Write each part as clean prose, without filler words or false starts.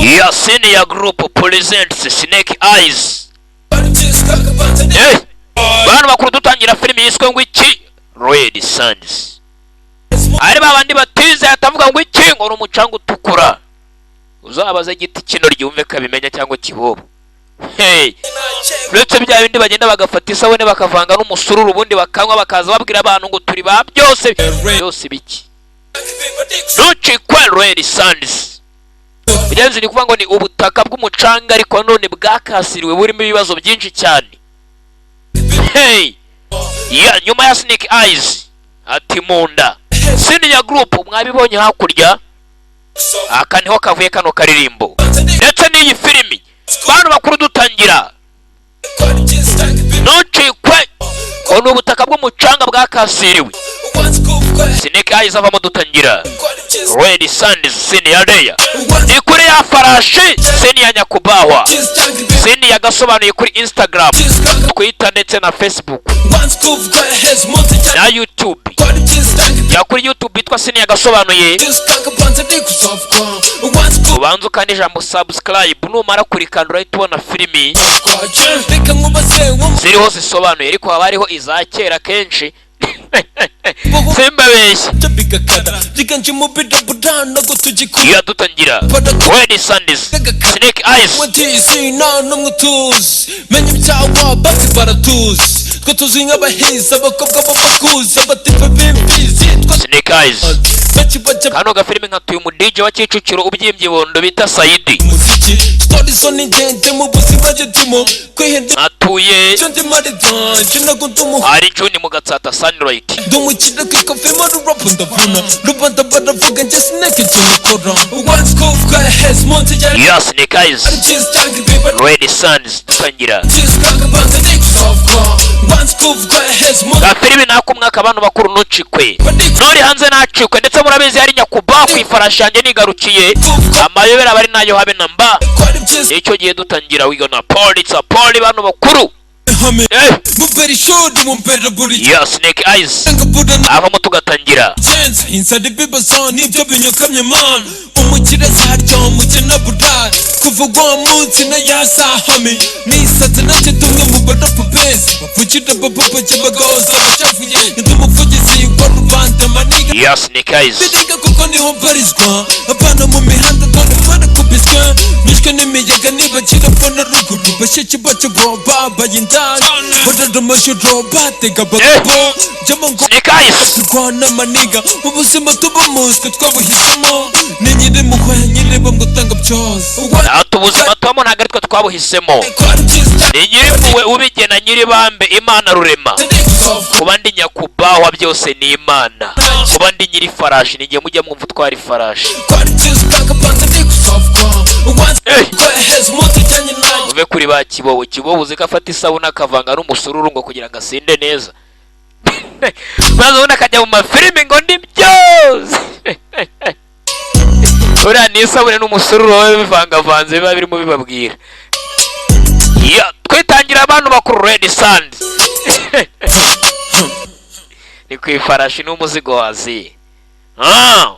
Ya Senior Group presents Snake Eyes. Bantu bakuru, dutangira filimi yiswe ngo iki? Red Sands. Ari babandi batize atavuga ngo iki, ngo ni umucanga utukura. Uzabaze igiti kino ryumve kabimenya cyangwa kibobo. Hey, uretse bya bindi bagenda bagafata isabune bakavanga n'umusururu, ubundi bakanywa, bakaza babwira abantu ngo turi ba byose byose biki. Ntucikwe Red Sands. Mugenzi, ni kuvuga ngo ni ubutaka bw'umucanga, ariko none bwakasiriwe, burimo ibibazo byinshi cyane. Hey, ya nyuma ya Snake Eyes ati munda Senior Group mwabibonye hakurya, aka niho kavuye kano karirimbo ndetse n'iyi filimi. Bantu bakuru, dutangira, ntucikwe ngo ni ubutaka bw'umucanga bwakasiriwe. Snake Eyes avamo, dutangira Red Sands. Senior Leya ni kuri ya farashi Senior nyakubahwa Senior gasobanuye kuri Instagram, Twitter ndetse na Facebook na YouTube. Jya kuri YouTube yitwa Senior gasobanuye, ubanza ukanda ijambo subscribe. Numara kurikanda urahita ubona filimi ziriho zisobanuye, ariko haba hariho iza kera kenshi, simbabeshye. Iyo dutangira Red Sands, Snake Eyes. Nta n'umwe utuzi menya ibyawa basi baratuzi, twe tuzi nk'abahizi, abakobwa b'abakuzi, abatipe b'imfizi twe. Snake Eyes. Benshi bajya Kano gafilimi nkatuye umu DJ wa Kicukiro ubyimbye ibondo bita Sayidi. Muziki story zo ni ndende mu buzima byo ndimo kwihenda. Atuye icyo ndimo ari danje, ntabwo ndi umuhu. Ari Juni mu Gatsata Sunlight. Ndi umukire ku ikofi muri rap, ndavuna rubanda baravuga njye Snake icyo mukora one scoop hezi munsi ya Ya Snake Eyes, ari cheese cyangwa ibiba. Red Sands dutangira. Cheese kakabanza ndikuzovwa one scoop hezi munsi. Gafilimi nakumwaka, abantu bakuru, ntucikwe, nuri hanze nacikwe. Ndetse murabizi, hari nyakuba ku ifarashi yanjye nigarukiye, amayobera aba ari nayo habe na mba. Kwari byiza. Nicyo gihe dutangira wigana poli tsa poli, bantu bakuru. Hame. Eh. Mubera ishuri mumbera buri. Ya Snake Eyes ngabura avamo tugatangira. Genzi inzara ibibazo nibyo binyokamye man, umukire zarya umukene burari kuva uwo munsi na yasahame nisanze nanjye tumwe mu barapa beza bavugira bababajya bagahoza abashavuye, ndi umuvugizi wa rubanda maniga. Ya Snake Eyes. Biriga kuko niho mbarizwa, abana mu mihanda dore barakubiswe, bishwe n'imiyaga nibakira mbona ruguru, bashiki bacu bo babaye indani barara amajoro batega abagabo njyamo ngo Snake Eyes. turwana maniga mu buzima tuba munsi twabuhisemo, ni nyiri muhwe nyiri bamwe utanga byose. Ati ubuzima tubamo ntabwo ari twe twabuhisemo, ni nyir'impuhwe ubigena, nyir'ibambe, Imana rurema. Kuba ndi nyakubahwa byose ni Imana, kuba ndi nyir'ifarashi ni igihe mujya mwumva utwara ifarashi. Eh. Uve kuri ba Kibobo. Kibobo uzi ko afata isabune akavanga n'umusururu ngo kugira ngo asinde neza, maze ubundi akajya mu mafilimi ngo ndi byose. Uriya ni isabune n'umusururu baba bivangavanze, biba birimo bibabwira. Ya twitangira, abantu bakuru, Red Sand ni ku ifarashi n'umuzigo waziye. Ah.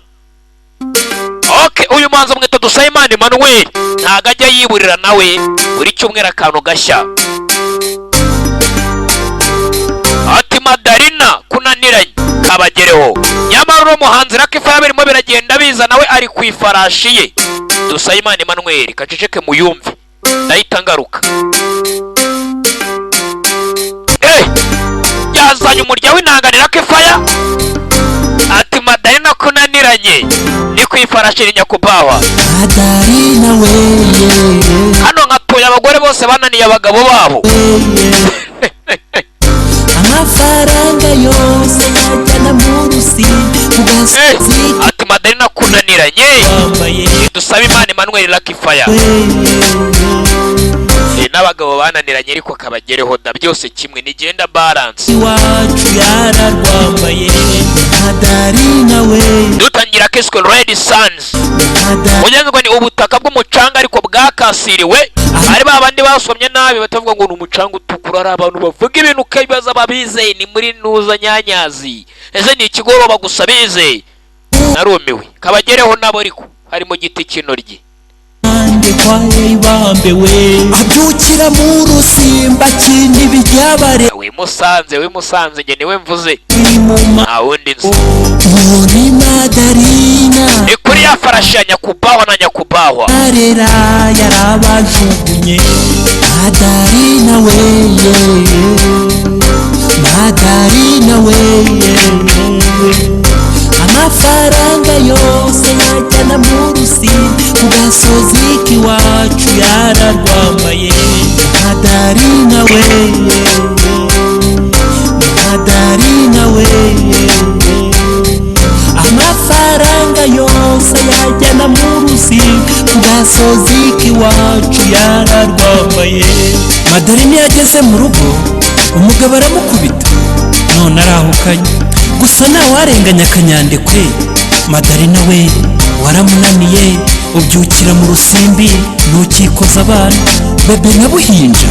Okay, uyu muhanzi mwita Dusabimana Emmanuel, ntago ajya yiburira nawe, buri cyumweru akantu gashya. Ati Madarina kunaniranye kabagereho. Nyamara uno muhanzi Lucky Fire birimo biragenda biza, nawe ari ku ifarashi ye. Dusabimana Emmanuel, kaceceke muyumve, ndahita ngaruka. Eh, yazanye umurya w'inanga ni Lucky Fire. Ati Madarina kunaniranye, ni ku ifarashi ni nyakubahwa. Madarina weye. Hano nkatuye abagore bose bananiye abagabo babo. Amafaranga yose yajyana mu rusi ku Eh, gasozi. Ati Madarina kunaniranye. Wambaye. Dusabe Imana Emmanuel Lucky Fire. Weye. Eh, n'abagabo bananiranye ariko kabagereho da, byose kimwe ni gender balance. Iwacu yararwambaye Madarina we. Dutangira kiswe Red Sands. Madarina. Mugenzi, ngo ni ubutaka bw'umucanga ariko bwakasiriwe. Ari ba bandi basomye nabi batavuga ngo ni umucanga utukura. Ari abantu bavuga ibintu ukabibaza babizeye, ni muri nuza nyanyazi, ese ni ikigoroba gusa bizeye. Narumiwe, kabagereho nabo, ariko harimo giti cy'intoryi. Kwa Ibambewe abyukira mu Rusimba akina ibiryabare. Wimusanze, wimusanze, njye niwe mvuze. Mu Nta wundi nzi. Uwo ni Madarina. Ni kuri ya farashi ya Nyakubahwa na Nyakubahwa. Arera yarabajugunye. Madarina we, Madarina we, amafaranga yose yajyana mu Rusimbi ku gasozi k'iwacu yararwambaye. Madarina we, Madarina we, amafaranga yose yajyana mu Rusimbi ku gasozi k'iwacu yararwambaye. Madarina yageze mu rugo, umugabo aramukubita, none arahukanye. Gusa ntawarenganya Akanyandekwe. Madarina we, waramunaniye, ubyukira mu rusimbi ntukikoza abana. Bebe na Buhinja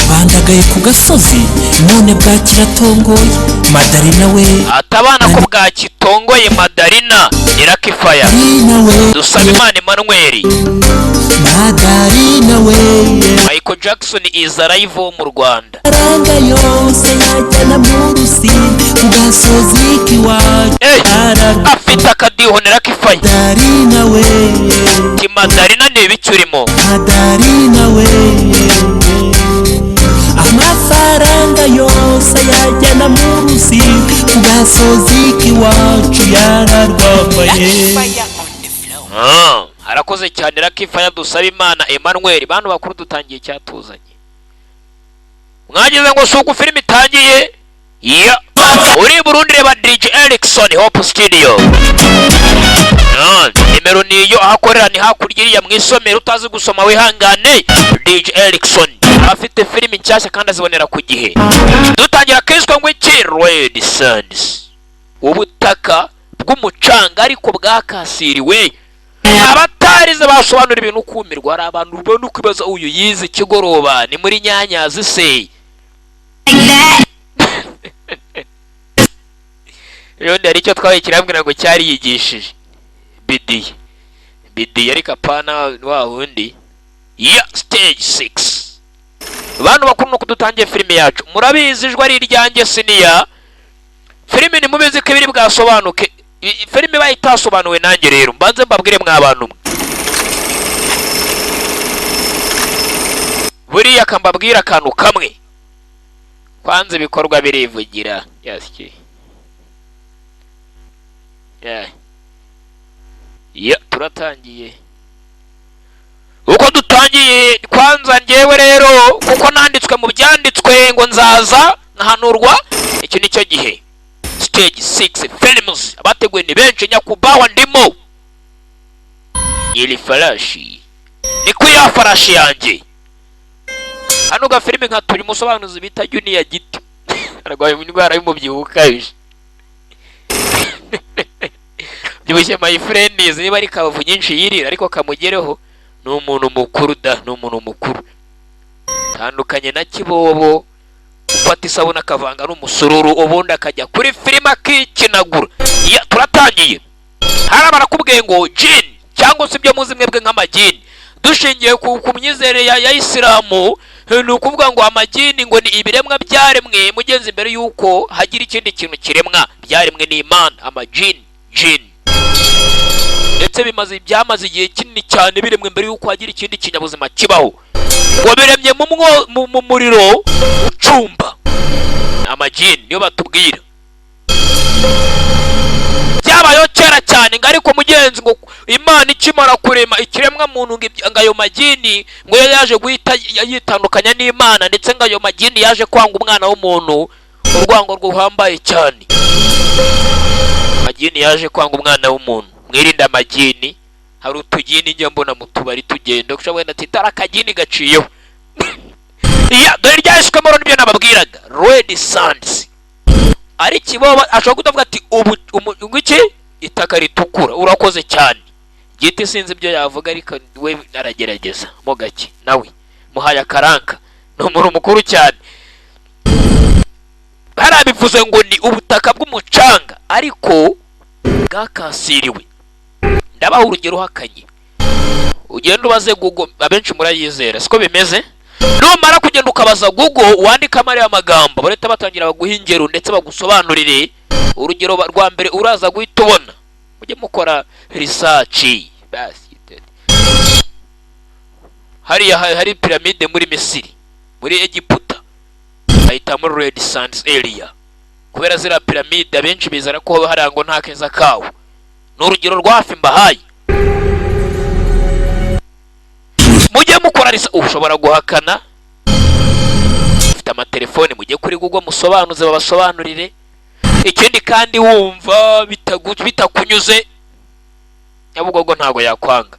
bandagaye ku gasozi, none bwakiratongoye. Madarina we. Atabana ko bwakitongoye. Madarina ni Rakifaya. Madarina we. Dusabimana Emmanuel. Madarina we. Michael Jackson is alive wo mu Rwanda. Amafaranga yose yajyana mu Rusimbi ku gasozi k'iwacu Eh, afite akadiho ni Rakifaya. Madarina we. Ati Madarina, ni ibiki urimo? Madarina we, amafaranga yose yajyana mu Rusimbi ku gasozi k'iwacu yararwambaye. Ah, arakoze cyane Rakifaya Dusabimana Emmanuel. Bantu bakuru, dutangiye icyatuzanye. Mwagize ngo si uko filime itangiye ya uri i Burundi. Reba DJ Erickson Hope Studio. Ah, nimero niyo, aho akorera ni hakurya iriya mu isomero. Utazi gusoma wihangane. DJ Erickson afite filimi nshyashya kandi azibonera ku gihe. Dutangira kiswe ngo iki? Red Sands, ubutaka bw'umucanga ariko bwakasiriwe. Abatarize basobanura ibintu kumirwa. Hari abantu ubona ukibaza uyu yize ikigoroba ni muri nyanyazi se. Rero hari icyo twabaye kirambwira ngo cyari yigishije bidiye bidiye, ariko apana wa wundi ya stage 6. Bantu bakuru, nuko dutangiye filime yacu. Murabizi, ijwi ari iryanjye siniya. Filime ntimubizi ko ibiri bwasobanuke. Filime ibaye itasobanuwe nanjye rero mbanze mbabwire mwa bantu mwe. Buriya kambabwira akantu kamwe kwanza, ibikorwa birivugira. Yasiki yeah. Yeah, turatangiye. Uko dutangiye kwanza, njyewe rero kuko nanditswe mu byanditswe ngo nzaza nkahanurwa, iki nicyo gihe. Stage 6 Films, abateguye ni benshi, nyakubahwa ndimo. Iri farashi ni kuri ya farashi yanjye. Hano gafilime nka turi umusobanuzi bita Junior Gito, arwaye indwara y'umubyibuho ukabije. Byibushye my friend, niba ari kabavu nyinshi yirira, ariko kamugereho. Ni umuntu mukuru da, ni umuntu mukuru, tandukanye na Kibobo ufata isabune akavanga n'umusururu, ubundi akajya kuri filime akikinagura. Ya, turatangiye. Hariya barakubwiye ngo jini cyangwa se ibyo muzi mwebwe nk'amagini, dushingiye ku myizerere ya Isilamu, ni ukuvuga ngo amagini ngo ni ibiremwa byaremwe mugenzi mbere y'uko hagira ikindi kintu kiremwa, byaremwe n'Imana. Amajini, jini, ndetse bimaze byamaze igihe kinini cyane biremwe mbere y'uko hagira ikindi kinyabuzima kibaho. Ngo biremye mu muriro ucumba. Amajini niyo batubwira byabayeho kera cyane. Ngo ariko mugenzi, ngo Imana ikimara kurema ikiremwa muntu, ngo ayo magini ngo yo yaje guhita yitandukanya n'Imana, ndetse ngo ayo magini yaje kwanga umwana w'umuntu urwango ruhambaye cyane. Amagini yaje kwanga umwana w'umuntu. Mwirinde amagini. Hari utugini njya mbona mu tubari tugenda, ushobora wenda ati tari akagini gaciyeho. Iya, dore ryahiswemo nibyo nababwiraga, Red Sands. Ari kiboba ashobora kutavuga ati ubu iki itaka ritukura. Urakoze cyane Giti, sinzi ibyo yavuga ariko we aragerageza mo gake. Nawe muhaye akaranka, ni umuntu mukuru cyane. Hariya ngo ni ubutaka bw'umucanga ariko bwakasiriwe. Ndabaha urugero uhakanye. Ugenda ubaze Google, abenshi murayizera, siko bimeze? Numara kugenda ukabaza Google, wandikamo ariya magambo, barahita batangira baguha ingero ndetse bagusobanurire. Urugero rwa mbere uraza guhita ubona. Mujye mukora research basi. Hariya hari piramide muri Misiri, muri Egiputa, bahitamo Red Sands area kubera ziriya piramide. Abenshi bizera ko hariya ngo nta keza kawo. Ni urugero rwa hafi mbahaye. Mujye mukora research. Ushobora guhakana, ufite amatelefone, mujye kuri Google musobanuze, babasobanurire. Ikindi kandi, wumva bitakunyuze, Nyabugogo ntabwo yakwanga.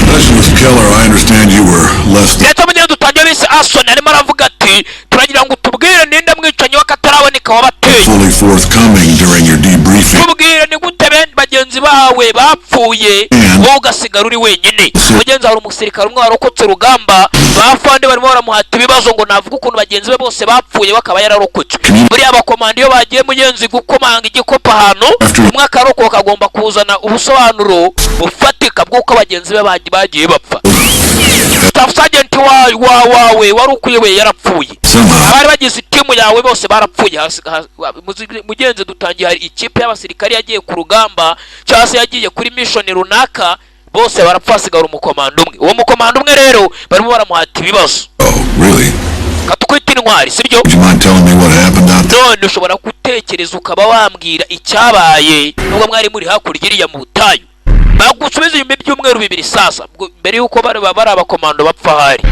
Specialist Keller, I understand you were less than Ndetse mugihe dutangiye bise Asoni arimo aravuga ati: "Turagira ngo tubwire ninde mwicanyi w'akataraboneka wabateye." fully forthcoming during your debriefing. "Tubwire ni gute bene bagenzi bawe bapfuye, wowe ugasigara uri wenyine?" Mugenzi, hari umusirikare umwe warokotse urugamba. Bafande barimo baramuhata ibibazo ngo navuga ukuntu bagenzi be bose bapfuye, bakaba yararokotse. Buriya abakomando iyo bagiye, mugenzi, gukomanga igikopa ahantu, umwe akarokoka, agomba kuzana ubusobanuro bufatika bw'uko bagenzi be bagiye bapfa. Staff sergeant wawe wari ukuyoboye yarapfuye, abari bagize itimu yawe bose barapfuye. Mugenzi, dutangiye hari ikipe y'abasirikari yagiye ku rugamba cyangwa se yagiye kuri mission runaka, bose barapfa, hasigara umukomando umwe. Uwo mukomando umwe rero barimo baramuhata ibibazo. Oh, really? Katukwita intwari, sibyo? Would you mind telling me what happened out there? None ushobora gutekereza ukaba wambwira icyabaye nubwo mwari muri hakurya iriya mu butayu? Bagusubiza inyuma ibyumweru 2 sasa. Ubwo mbere y'uko bari abakomando bapfa ahari,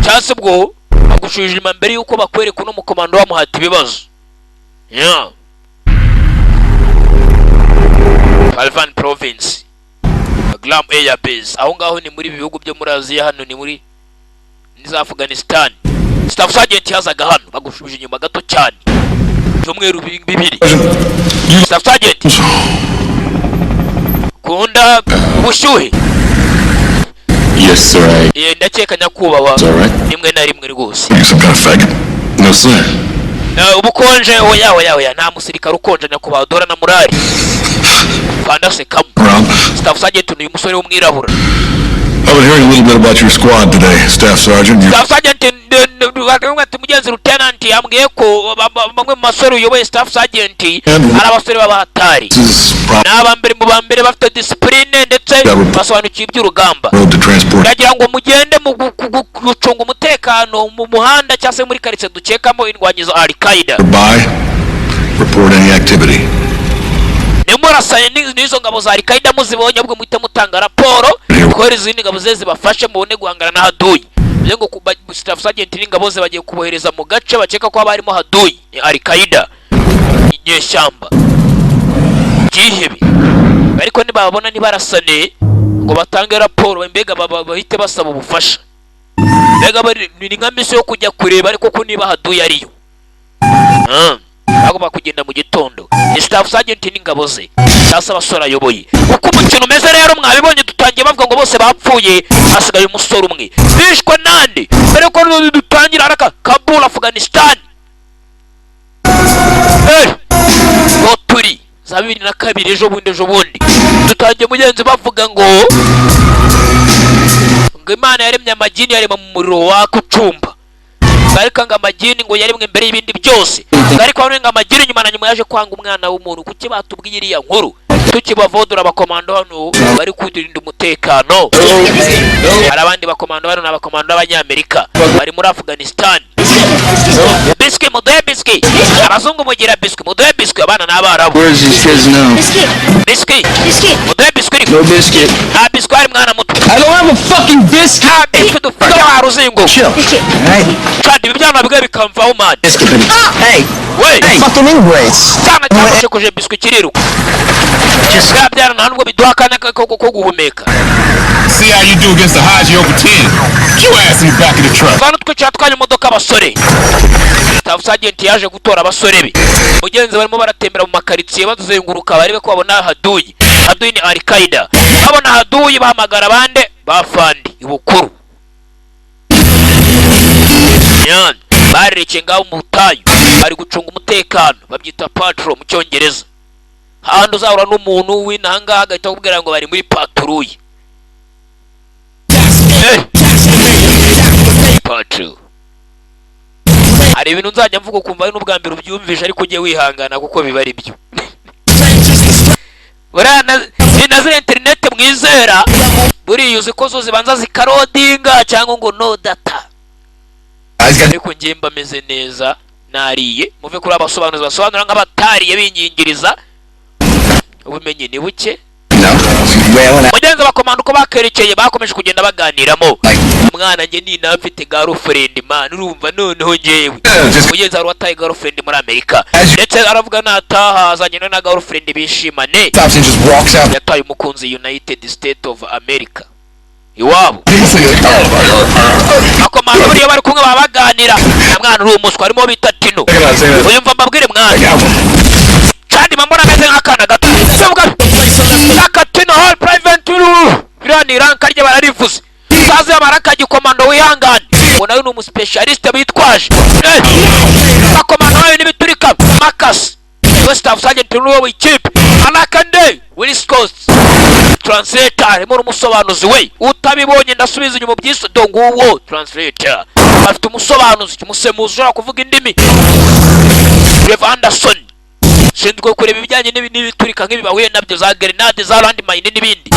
cyangwa se ubwo bagushubije inyuma mbere y'uko bakwereka uno mukomando bamuhata ibibazo. Yeah. Parvan Province, Bagram Air Base, aho ngaho ni muri ibi bihugu byo muri Aziya, hano ni muri za Afghanistan. Staff Sergeant yazaga hano, bagushubije inyuma gato cyane ibyumweru 2. Staff Sergeant, kunda ubushyuhe? Yes, sir. I. Ndakeka nyakubahwa. It's alright. Rimwe na rimwe rwose. You some kind of faggot? No, sir. Ubukonje? Oya, oya, oya, nta musirikare ukonje nyakubahwa. Dora na murari fandasekamo. Around. Staff Sergeant ni uyu musore w'umwirabura. I've been hearing a little bit about your squad today, Staff Sergeant. You Staff Sergeant ati: "Mugenzi, Lieutenant yambwiye ko bamwe mu basore uyoboye, Staff Sergeant, ari abasore b'abahatari." This is Ni abambere mu bambere, bafite discipline ndetse basobanukiwe iby'urugamba. road to transport. Ndagira ngo mugende mu gucunga umutekano mu muhanda cyangwa se muri karitsiye dukekamo indwanyi za Al Qaeda. By. Report any activity. Nimurasanye n'izo ngabo za Al Qaeda muzibonye, ahubwo muhite mutanga raporo, kohereza izindi ngabo ze zibafashe, mubone guhangana na haduyi. Bivuze ngo Staff Sergeant n'ingabo ze bagiye kubohereza mu gace bakeka ko haba harimo haduyi, ni Al Qaeda, inyeshyamba byihebe. Ariko nibabona ntibarasane ngo batange raporo, mbega bahite basaba ubufasha. Mbega ni nka mission yo kujya kureba ariko ko niba haduyi ariyo. Bagomba kugenda mu gitondo. Ni Staff Sergeant n'ingabo ze cyangwa se abasore ayoboye. Uko umukino umeze rero mwabibonye, dutangiye bavuga ngo bose bapfuye, hasigaye umusore umwe. Bishwe nande? Mbere yuko dutangira haraka, Kabul, Afghanistan. Ngo turi za 2002, ejo bundi, ejo bundi dutangiye, mugenzi, bavuga ngo Imana yaremye amagini, yarema mu muriro waka ucumba. Ariko ngo amagini ngo yaremwe mbere y'ibindi byose, ariko ngo amagini nyuma na nyuma yaje kwanga umwana w'umuntu. Kuki batubwiye iriya nkuru? Tukibavodora abakomando hano bari kurinda umutekano. Hari abandi bakomando hano, ni abakomando b'Abanyamerika bari muri Afghanistan. Biswi, muduhe biswi. Abazungu mugira biswi, muduhe biswi. Abana n'Abarabu. Where's these kids now? Biscuit. Biswi. Biscuit. Muduhe biswi ariko. No biscuit. Nta biswi hari, mwana muto. I don't have a fucking biscuit. Nta biswi dufite wa ruzingo. Chill. Biscuit. Alright. Kandi ibi byana bwe bikamvaho, man. Biscuit, baby. Hey. We. Hey. Fucking ingrates. Cyana cyagushekoje biswi kiriruka. Bya byana nta nubwo biduha akanya ko guhumeka. See how you do against the Haji over 10. Get your ass in the back of the truck. Vana utwicara twanya imodoka abasore. Staff Sergeant yaje gutora abasore be. Mugenzi, barimo baratembera mu makaritsiye bazenguruka barebe ko babona haduyi. Haduyi ni Al Qaeda. Babona haduyi, bahamagara abande bafandi ibukuru. Yan. Barerekeye ngaho mu butayu, bari gucunga umutekano, babyita patrol mu Cyongereza. Hahandi uzahura n'umuntu w'inahangaha agahita akubwira ngo bari muri patrouille. Patrol. Hari ibintu nzajya mvuga ukumva ari n'ubwa mbere ubyumvishe, ariko ujye wihangana kuko biba ari byo. Buriya ni na ziriya interineti mwizera, buriya uzi ko zo zibanza zikaloadinga cyangwa ngo no data. Ariko njye mba meze neza, nariye. Muve kuri abasobanuzi basobanura nk'abatariye, bingingiriza ubumenyi ni buke. Mugenzi, abakomando uko bakerekeye bakomeje kugenda baganiramo. Umwana njye nina mfite girlfriend, man, urumva noneho njyewe mugenzi hari uwataye girlfriend muri Amerika, ndetse aravuga nataha azanye na girlfriend bishimane. Stops and just walks out. Yataye umukunzi United States of America iwabo. Abakomando buriya bari kumwe baba baganira na mwana uri umuswa, harimo bita Tino. Uyumva mbabwire mwana, kandi mbona ameze nk'akana gato. Sevuga aka Tino Hall Private, biriya ni rank rye, bararivuze sazi y'amarank gikomando. Wihangane, ngo nawe ni umuspecialiste bitwaje. Abakomando bayo n'ibiturika. Makasi we staff sergeant n'uwo w'ikipe anakande Willis Coast translator, harimo n'umusobanuzi we. Utabibonye ndasubiza inyuma ubyiso. Do nguwo translator, afite umusobanuzi, umusemuzi ushobora kuvuga indimi. Rev Anderson ushinzwe kureba ibijyanye n'ibiturika nk'ibi bahuye nabyo, za grenade, za landmine n'ibindi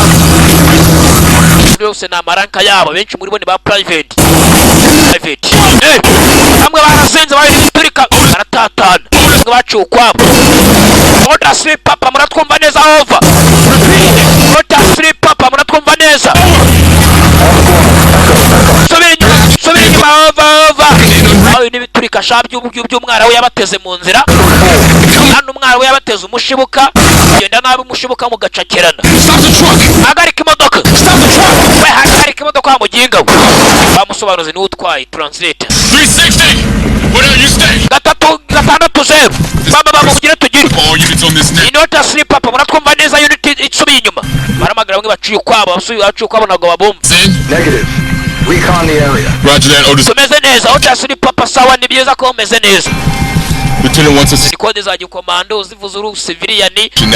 byose. Ni amarank yabo, benshi muri bo ni ba private. Bamwe barasenze bahuye n'ibiturika baratatana, bamwe baciye ukwabo. Order three papa, muratwumva neza? Over. Order three papa, muratwumva neza? Subira inyuma, subira inyuma. Over, over. Bahuye n'ibiturika sha by'umwara we yabateze mu nzira hano. Umwara we yabateze umushibuka, genda nabi umushibuka mugacakerana. Hagarika imodoka we, hagarika imodoka wa muginga we. Bamusobanuzi niwe utwaye, translator. 360! Where you stay? 3 6 0, baba bamugire tugire. All units on this net. Inota three papa, muratwumva neza? Unit isubiye inyuma, baramagara bamwe baciye ukwabo, abasubiye baciye ukwabo ntabwo babumva. In. Negative. Recon the area. Roger that, Otis. Tumeze neza, Otis three papa. Sawa, ni byiza ko umeze neza. Lieutenant wants us Ni kode za gikomando zivuze uri civilian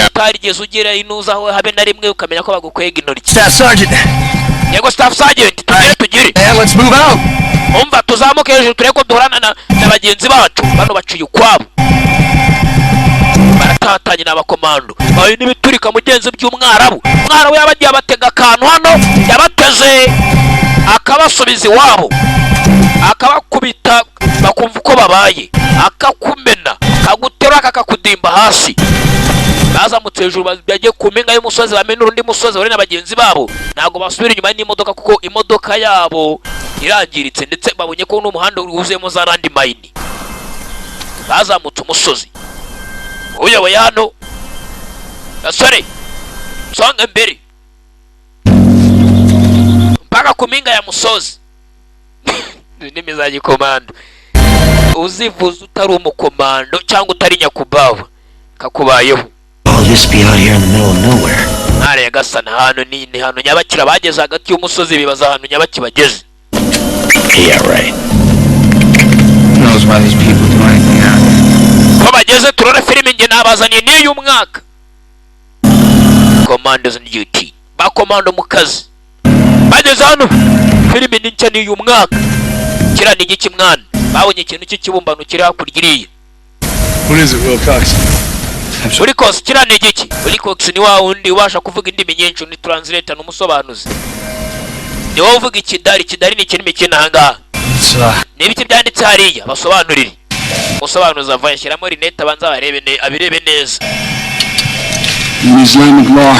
utarigeze ugera inuza aho habe na rimwe, ukamenya ko bagukwega intoryi. Staff Sergeant. Yego staff sergeant, tugire tugire. Man, let's move out. Umva, tuzamuke hejuru turebe ko duhorana na bagenzi bacu. Bano baciye ukwabo, baratatanye n'abakomando bawe n'ibiturika mugenzi by'umwarabu. Umwarabu yabagiye abatega akantu hano, yabateze akabasubiza iwabo, akabakubita bakumva uko babaye, akakumena, akaguterura, akakudimba hasi. Bazamutse hejuru bagiye ku mpinga y'umusozi, bamenura undi musozi bari na bagenzi babo. Ntabwo basubira inyuma n'imodoka kuko imodoka yabo irangiritse, ndetse babonye ko n'umuhanda wuzuyemo za landmine. Bazamutse umusozi, uyoboye hano gasore songa mbere mpaka ku mpinga ya musozi. Indimi za gikomando uzivuze utari umukomando cyangwa utari nyakubawa kakubayeho. I'll just be out here in the middle of nowhere. Ntara ya Gasana hano ni hano nyabakira. Bageze hagati y'umusozi bibaza ahantu nyabaki bageze. Yeah, right. Who knows why these people do anything out here? Ko bageze turore filime njye nabazaniye n'uyu mwaka, Commandos on Duty, ba komando mu kazi. Bageze hano, filime ni nshya n'uyu mwaka. Kiriya ni igiki mwana? Babonye ikintu cy'ikibumbano kiri hakurya iriya. What is it, Wilcox? Wilcox, kiriya ni igiki? Wilcox ni wa wundi ubasha kuvuga indimi nyinshi, ni translator, ni umusobanuzi, ni wowe uvuga ikidari. Ikidari ni ikirimi kiri ahangaha. It's Ni ibiki byanditse hariya? Basobanurire. Umusobanuzi ava yashyiramo rinete, abanza barebe abirebe neza. In Islamic law,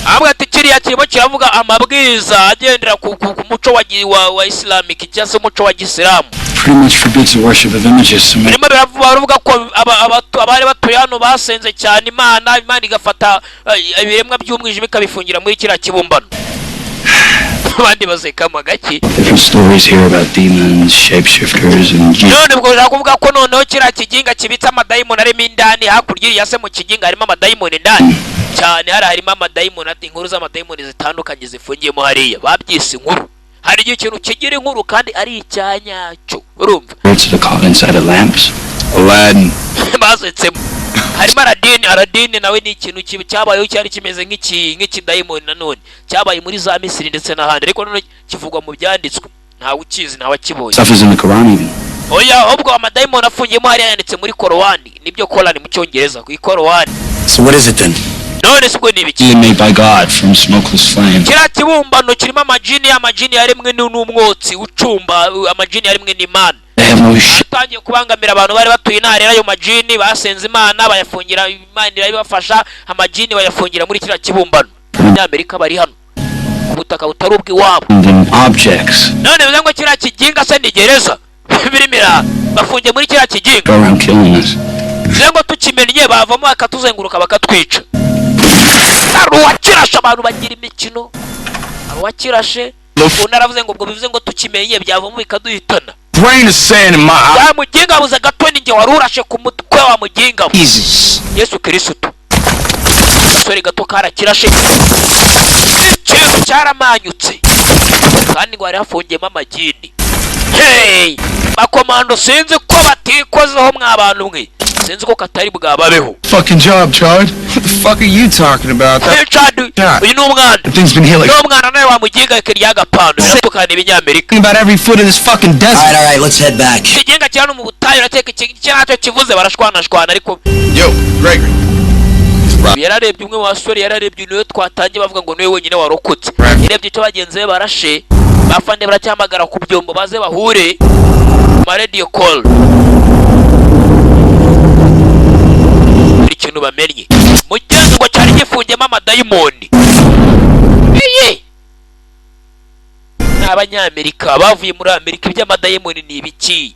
Ahubwo ati kiriya kirimo kiravuga amabwiriza agendera ku muco wa Islamic cyangwa se umuco wa gisilamu. Pretty much forbids the worship of images. So Birimo baravuga ko abari batuye hano basenze cyane Imana, Imana igafata ibiremwa by'umwijima ikabifungira muri kiriya kibumbano. Abandi basekamo gake. Different stories here about demons, shapeshifters, and None ubwo ushaka kuvuga ko noneho kiriya kiginga kibitse amadayimoni arimo indani hakurya iriya se? Mu kiginga harimo amadayimoni indani cyane, hari harimo amadayimoni. Ati inkuru z'amadayimoni zitandukanye zifungiyemo hariya, babyise inkuru. Hari igihe ikintu kigira inkuru kandi ari icyanyacyo, urumva? Birds that are caught inside of lamps. Aladdin. Basetsemo harimo Aladini. Aladini nawe ni ikintu cyabayeho, cyari kimeze nk'ikidayimoni nanone, cyabaye muri za Misiri ndetse n'ahandi, ariko none kivugwa mu byanditswe, ntawe ukizi, ntawe akibonye. Stuff is in the Quran even. Oya, ahubwo amadayimoni afungiyemo hariya yanditse muri Korowani, nibyo, Korani mu Cyongereza, ku Ikorowani. So what is it then? None se ubwo ni ibiki? Being made by God from smokeless flame. Kiriya kibumbano kirimo amajini, amajini yaremwe n'umwotsi ucumba, amajini yaremwe n'Imana. They have no shit. Atangiye kubangamira abantu bari batuye inaha. Rero ayo majini basenze Imana bayafungira, Imana irabibafasha, amajini bayafungira muri kiriya kibumbano. Abanyamerika bari hano ku butaka butari ubw'iwabo. And objects None bivuze ngo kiriya kiginga se ni gereza birimo bafungiye muri kiriya kiginga? go around killing us. Bivuze ngo tukimennye bavamo bakatuzenguruka, bakatwica. Hari uwakirashe, abantu bagira imikino, hari uwakirashe, undi aravuze ngo ubwo bivuze ngo tukimenye byavamo bikaduhitana. Grain of sand in my eye. Wa muginga buze gato, ni njye wari urashe ku mutwe wa muginga we. Jesus. Yesu Kirisitu! Agasore gato karakirashe, ikintu cyaramanyutse, kandi ngo hari hafungiyemo amagini. Hey, bakomando, sinzi ko batikozeho mwa bantu mwe, sinzi ko katari bwababeho. Fucking job, Chard. What the fuck are you talking about? That, Hey, Chad, uyu ni umwana. that thing's been here like Ni umwana nawe wa muginga, ry'agapando biratukana ibinyamerika. about every foot of this fucking desert. All right, all right, let's head back. Ikiginga kiri hano mu butayu, urateka iki ntacyo kivuze, barashwanashwana ariko. Yo, Gregory. Yararebye umwe mu basore, yararebye niwe twatangiye bavuga ngo niwe wenyine warokotse. Yarebye icyo bagenzi be barashe, bafande baracyahamagara ku byombo baze bahure ma radio call. Buri kintu bamennye, mugenzi, ngo cyari gifungiyemo amadayimoni. Iye ni Abanyamerika bavuye muri Amerika, iby'amadayimoni ni ibiki?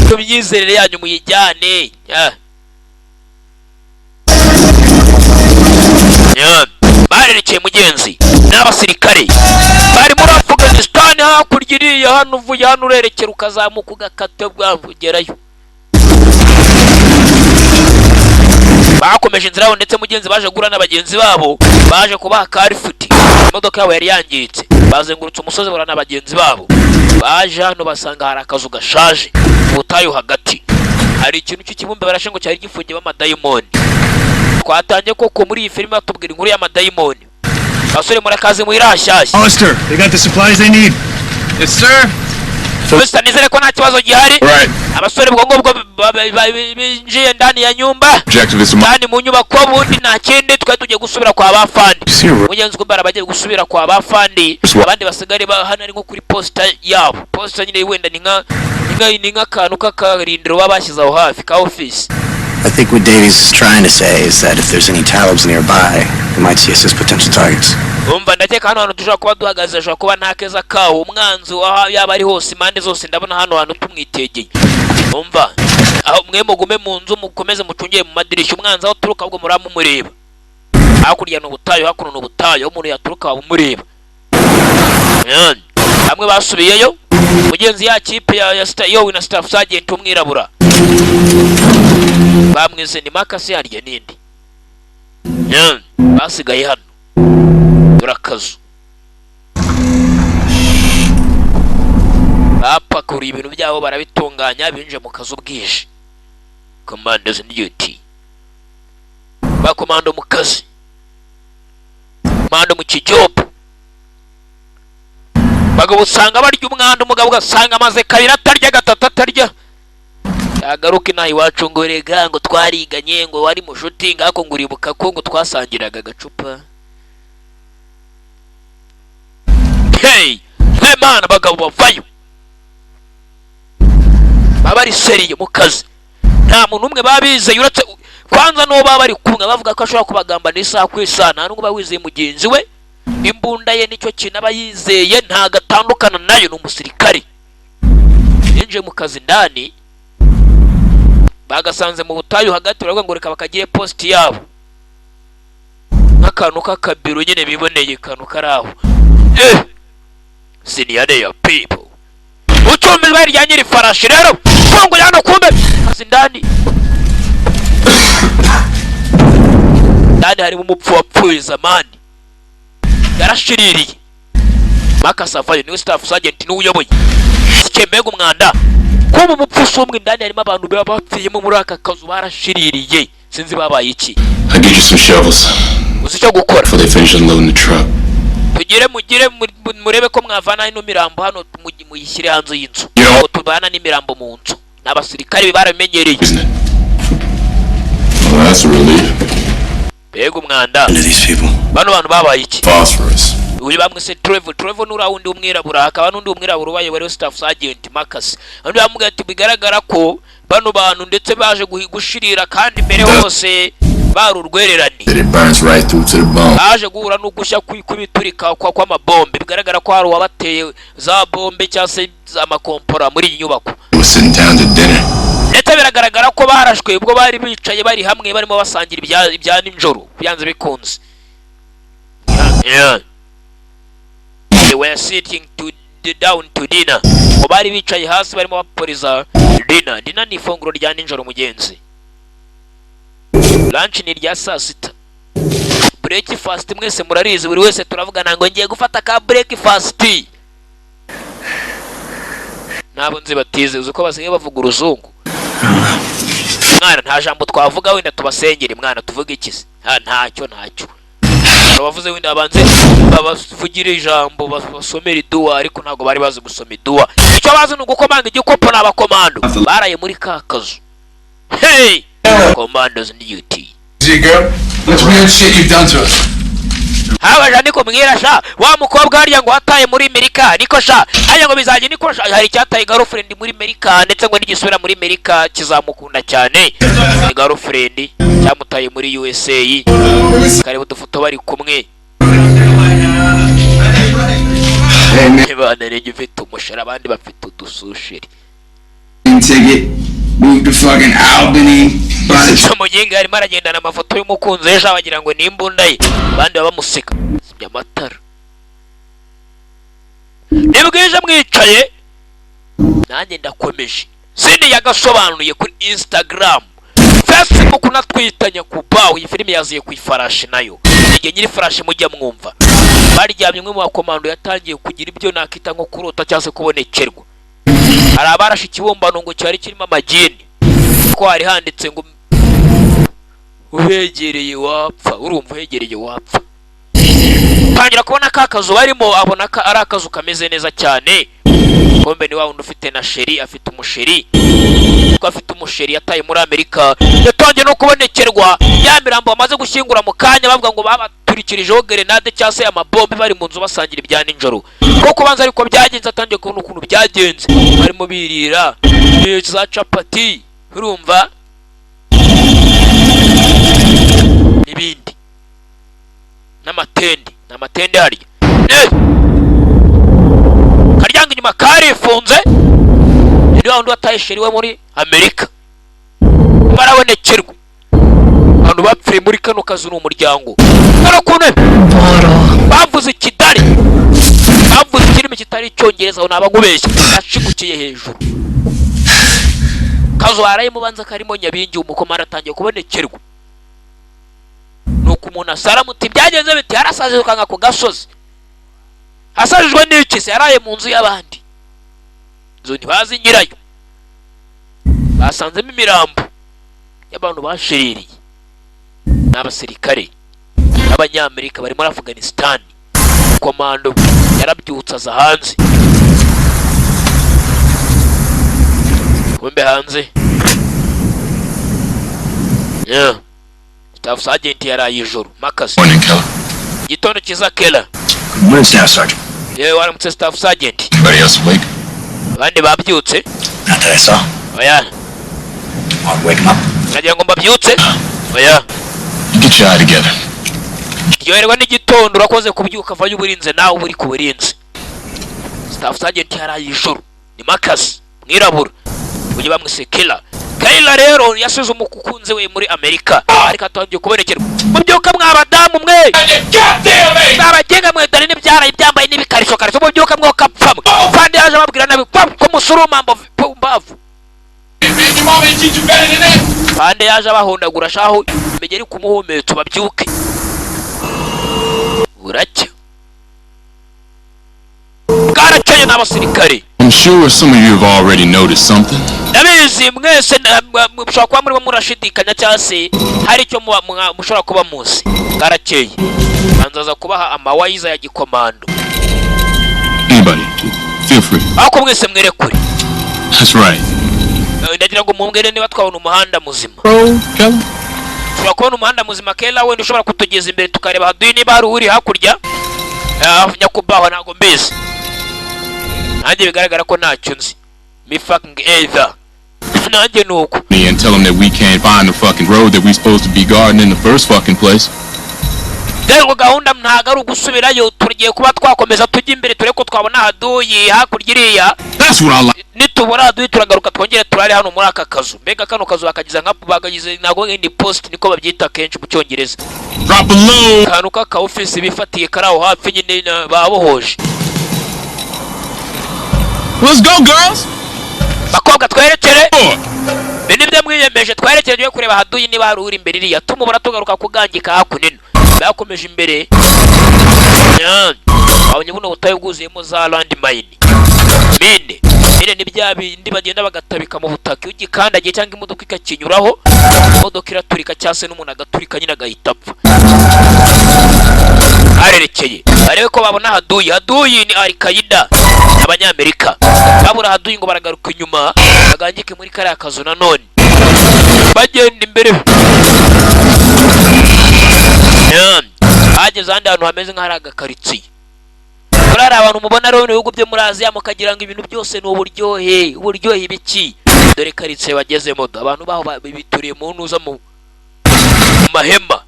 Iyo myizerere yanyu muyijyane. Ah. Yeah. Barerekeye mugenzi n'abasirikare bari muri Afghanistan hakurya iriya. Hano uvuye hano urerekera ukazamuka ugakata bwavugerayo. Bakomeje inzira yabo, ndetse mugenzi baje guhura na bagenzi babo baje kubaha karifuti, imodoka yabo yari yangiritse. Bazengurutse umusozi bahura na bagenzi babo, baje hano basanga hari akazu gashaje mu butayu hagati, hari ikintu cy'ikibumbe barashe ngo cyari gifungiyemo amadayimoni. Twatangiye koko muri iyi filime batubwira inkuru y'amadayimoni. Basore, murakaze muri rashyashya. Hollister, they got the supplies they need. Yes, sir. Gusa nizere ko nta kibazo gihari. Right. Abasore ubwo ngubwo binjiye ndani ya nyumba. Objective is to Ndani mu nyubako, ubundi nta kindi, twari tugiye gusubira kwa bafandi. Mugenzi ko bara bagiye gusubira kwa bafandi, abandi basigare hano ari nko kuri posita yabo. Posita nyine wenda ni nk'akantu k'akarindiro baba bashyize aho hafi ka office. I think what Davies is trying to say is that if there's any Talibs nearby, they might see us as potential targets. Umva, ndakeka hano hantu dushobora kuba duhagaze hashobora kuba nta keza kawo, umwanzi aho yaba ari hose, impande zose ndabona hano hantu tumwitegeye. Umva, aho mwe mugume mu nzu, mukomeze mucungire mu madirishya, umwanzi aho uturuka ahubwo muramumureba. Hakurya ni ubutayu, hakuno ni ubutayu, aho umuntu yaturuka waba umureba. Yan. Bamwe basubiyeyo mugenzi, ya kipe ya yowe na staff sergeant umwirabura bamwize ni makasi yarya nindi. Yan. Basigaye hano, dore akazu bapakuriye ibintu byabo barabitunganya, binjiye mu kazu bwije. Commandos on duty, bakomando mu kazi, komando mu kijobu. Bagabo usanga barya umwanda, umugabo ugasanga amaze kabiri atarya, gatatu atarya, yagaruka inaha iwacu ngo rega ngo twariganye, ngo wari mushuti ngako, ngo uribuka ko ngo twasangiraga agacupa. Hey, hey man, abagabo bavayo baba bari sérieux mu kazi, nta muntu umwe baba bizeye uretse kwanza n'uwo baba bari kumwe, bavuga ko ashobora kubagambanira isaha ku isaha. Nta n'ubwo aba wizeye mugenzi we, imbunda ye nicyo kintu aba yizeye, ntago atandukana nayo, ni umusirikare. Yinjiye mu kazi ndani, bagasanze mu butayu hagati, baravuga ngo reka bakagire post yabo, nk'akantu k'akabiro nyine biboneye, akantu kari aho. Senior people ucumbizwa rya nyiri farashi rero funguye hano, kumbe kazi ndani ndani harimo umupfu wapfuye zamani, yarashiririye. Marcus avayo, niwe staff sergeant, niwe uyoboye. Mbega umwanda! Kuba umupfu si umwe, indani harimo abantu baba bapfiyemo muri aka kazu, barashiririye, sinzi babaye iki. I'll get you some shovels Uzi icyo gukora? before they finish unloading the truck. Tugire mugire murebe ko mwavana ino mirambo hano, muyishyire hanze y'inzu. Ngo tubana n'imirambo mu nzu, ni abasirikare barabimenyereye. Isn't it? Well, that's a relief. Mbega umwanda! These people. Bano bantu babaye iki? Phosphorus. Uyu bamwise Trevor. Trevor ni uriya wundi w'umwirabura, hakaba n'undi w'umwirabura ubaye wari staff sergeant Marcus. Undi bamubwira ati bigaragara ko bano bantu ndetse baje gushirira, kandi mbere hose bari urwererane. That it burns right through to the bone. Baje guhura no gushya kw'ibiturika kw'amabombe, bigaragara ko hari uwabateye za bombe cyangwa se amakompora muri iyi nyubako. They were sitting down to dinner. Ndetse biragaragara ko barashwe ubwo bari bicaye bari hamwe, barimo basangira ibya nijoro, byanze bikunze. Yeah. They were sitting to the down to dinner, ngo bari bicaye hasi barimo baporiza dinner. Dinner ni ifunguro rya nijoro mugenzi, lunch ni irya saa sita, breakfast mwese murarizi, buri wese turavugana ngo ngiye gufata ka breakfast. Ntabwo nzi batize, uzi ko basigaye bavuga uruzungu mwana? Nta jambo twavuga wenda tubasengere mwana, tuvuge iki se? Ah, ntacyo, ntacyo. Hari abavuze wenda babanze babavugire ijambo, basomere iduwa, ariko ntabwo bari bazi gusoma iduwa. Icyo bazi ni ugukomanga igikopo. Ni abakomando baraye muri ka kazu. Hey, commandos duty. See, girl? What's weird shit you've done to us? Habaja niko mbwira sha, wa mukobwa hariya ngo wataye muri Amerika, niko sha, hariya ngo bizajya, niko sha, hari icyataye girlfriend muri Amerika, ndetse ngo nigisubira muri Amerika kizamukunda cyane. Ni girlfriend cyamutaye muri USA. Kareba udufoto bari kumwe. Hey, man. Bana rege ufite umushara, abandi bafite udususheri. Ticket. Moved to fucking Albany. Bought a Umuginga arimo aragendana amafoto y'umukunzi, ejo bagira ngo ni imbunda ye, abandi baba bamuseka. Zimya amatara, nibwije mwicaye, nanjye ndakomeje. Sini yagasobanuye kuri Instagram, Facebook na Twitter. Nyakubawe, iyi filime yaziye ku ifarashi nayo, igihe nyiri farashi mujya mwumva. Baryamye, umwe mu bakomando yatangiye kugira ibyo nakita nko kurota cyangwa se kubonekerwa. Hari abarashe ikibumbano ngo cyari kirimo amagini, ko hari handitse ngo ubegereye wapfa. Urumva, uhegereye wapfa. Tangira kubona ka kazu barimo, abona ko ari akazu kameze neza cyane. Kumbe ni wa wundi ufite na chérie, afite umuchéri, ko afite umuchéri yataye muri Amerika. Yatangiye no kubonekerwa ya mirambo bamaze gushyingura mu kanya, bavuga ngo babaturikirijeho gerenade cyangwa se amabombe bari mu nzu basangira ibya nijoro, kuko banza ariko byagenze. Atangiye kubona ukuntu byagenze, barimo birira za capati, urumva, n'ibindi n'amatende, ni amatende harya. Karyango inyuma karifunze, ni wa wundi wataye chéri we muri Amerika, barabonekerwa. Abantu bapfiriye muri kano kazu ni umuryango. Kano ku ntebe bavuze ikidari, bavuze ikirimi kitari icyongereza, aho naba nkubeshya. Yashigukiye hejuru kazu haraye mubanza karimo nyabingi. Umukomara atangiye kubonekerwa, nuko umuntu asara muti byagenze biti yarasaze ukanga ku gasozi. Asajijwe n'iki se? Yaraye mu nzu y'abandi, inzu ntibazi nyirayo, basanzemo imirambo y'abantu bashiririye. Ni abasirikare b'Abanyamerika bari muri Afghanistan. Komando yarabyutse aza hanze. Kumbe hanze, yeah. Staff Sergeant yaraye ijoro Marcus. Morning, Keller. Igitondo cyiza, Keller. Good morning, Staff Sergeant. Yewe, waramutse, Staff Sergeant. Anybody else awake? Abandi babyutse? Not that I saw. Oya. Want to wake him up? Nagira ngo mbabyutse? Oya. You get your eye together. Ryoherwa n'igitondo, urakoze kubyuka, vayo uburinze, nawe uba uri ku burinzi. Staff Sergeant yaraye ijoro ni Marcus, mwirabura ujye bamwise Killer. Kayla rero yasize umukunzi we muri Amerika, ariko atangiye kubonekerwa. Mubyuka mwa badamu mwe, abagenga mwe, dore n'ibyaraye byambaye n'ibikariso kariso, mubyuka mwo kapfa mwe. Kandi yaje ababwira nabi ko musuruma mbavu. Pande yaje abahondagura shaho, imigeri ku muhumetso, babyuke buracya. N'abasirikare. I'm sure some of you have already noticed something. Ndabizi mwese mushobora kuba murimo murashidikanya cyangwa se hari icyo mushobora kuba muzi. Bwarakeye, banzaza kubaha amawayiza ya gikomando. Anybody, feel free. Ariko mwese mwerekure. That's right. Ndagira ngo mumbwire niba twabona umuhanda muzima. Bro, Keller? Ushobora kubona umuhanda muzima, Kela? Wenda ushobora kutugeza imbere tukareba haduyi niba hari uri hakurya. Nyakubahwa, ntabwo mbizi nanjye, bigaragara ko ntacyo nzi. Me fucking either, nanjye ni uko. Me and tell them that we can't find the fucking road that we supposed to be guarding in the first fucking place. Rero gahunda ntabwo ari ugusubirayo, tugiye kuba twakomeza tujya imbere turebe ko twabona haduyi hakurya iriya. That's what I like. Nitubona haduyi turagaruka twongere turare hano muri aka kazu. Mbega kano kazu bakagize nka bakagize, ntabwo ni post, niko babyita kenshi mu Cyongereza. Drop a load. Akantu k'aka office bifatiye kari aho hafi nyine babohoje. Let's go, girls. Bakobwa, twerekere. Four. Ibi nibyo mwiyemeje, twerekere tujye kureba haduyi niba hari uri imbere iriya, tumubona tugaruka kugangika hakuno. Bakomeje imbere. Babonye buno butayu bwuzuyemo za landmine, mine. Mine ni bya bindi bagenda bagatabika mu butaka, iyo ugikandagiye cyangwa imodoka ikakinyuraho, imodoka iraturika cyangwa se n'umuntu agaturika nyine agahita apfa. Arerekeye barebe ko babona haduyi. Haduyi ni Al-Qaida, Abanyamerika. Babura haduyi ngo baragaruka inyuma bagangike muri kariya kazu nanone. Bagenda imbere. Bageze ahandi hantu hameze nk'ahari agakaritsiye. Muri hari abantu mubona rero mu bihugu byo muri Aziya mukagira ngo ibintu byose ni uburyohe, uburyohe ibiki. Dore karitsiye bagezemo do, abantu baho bituriye mu ntuza mu mahema.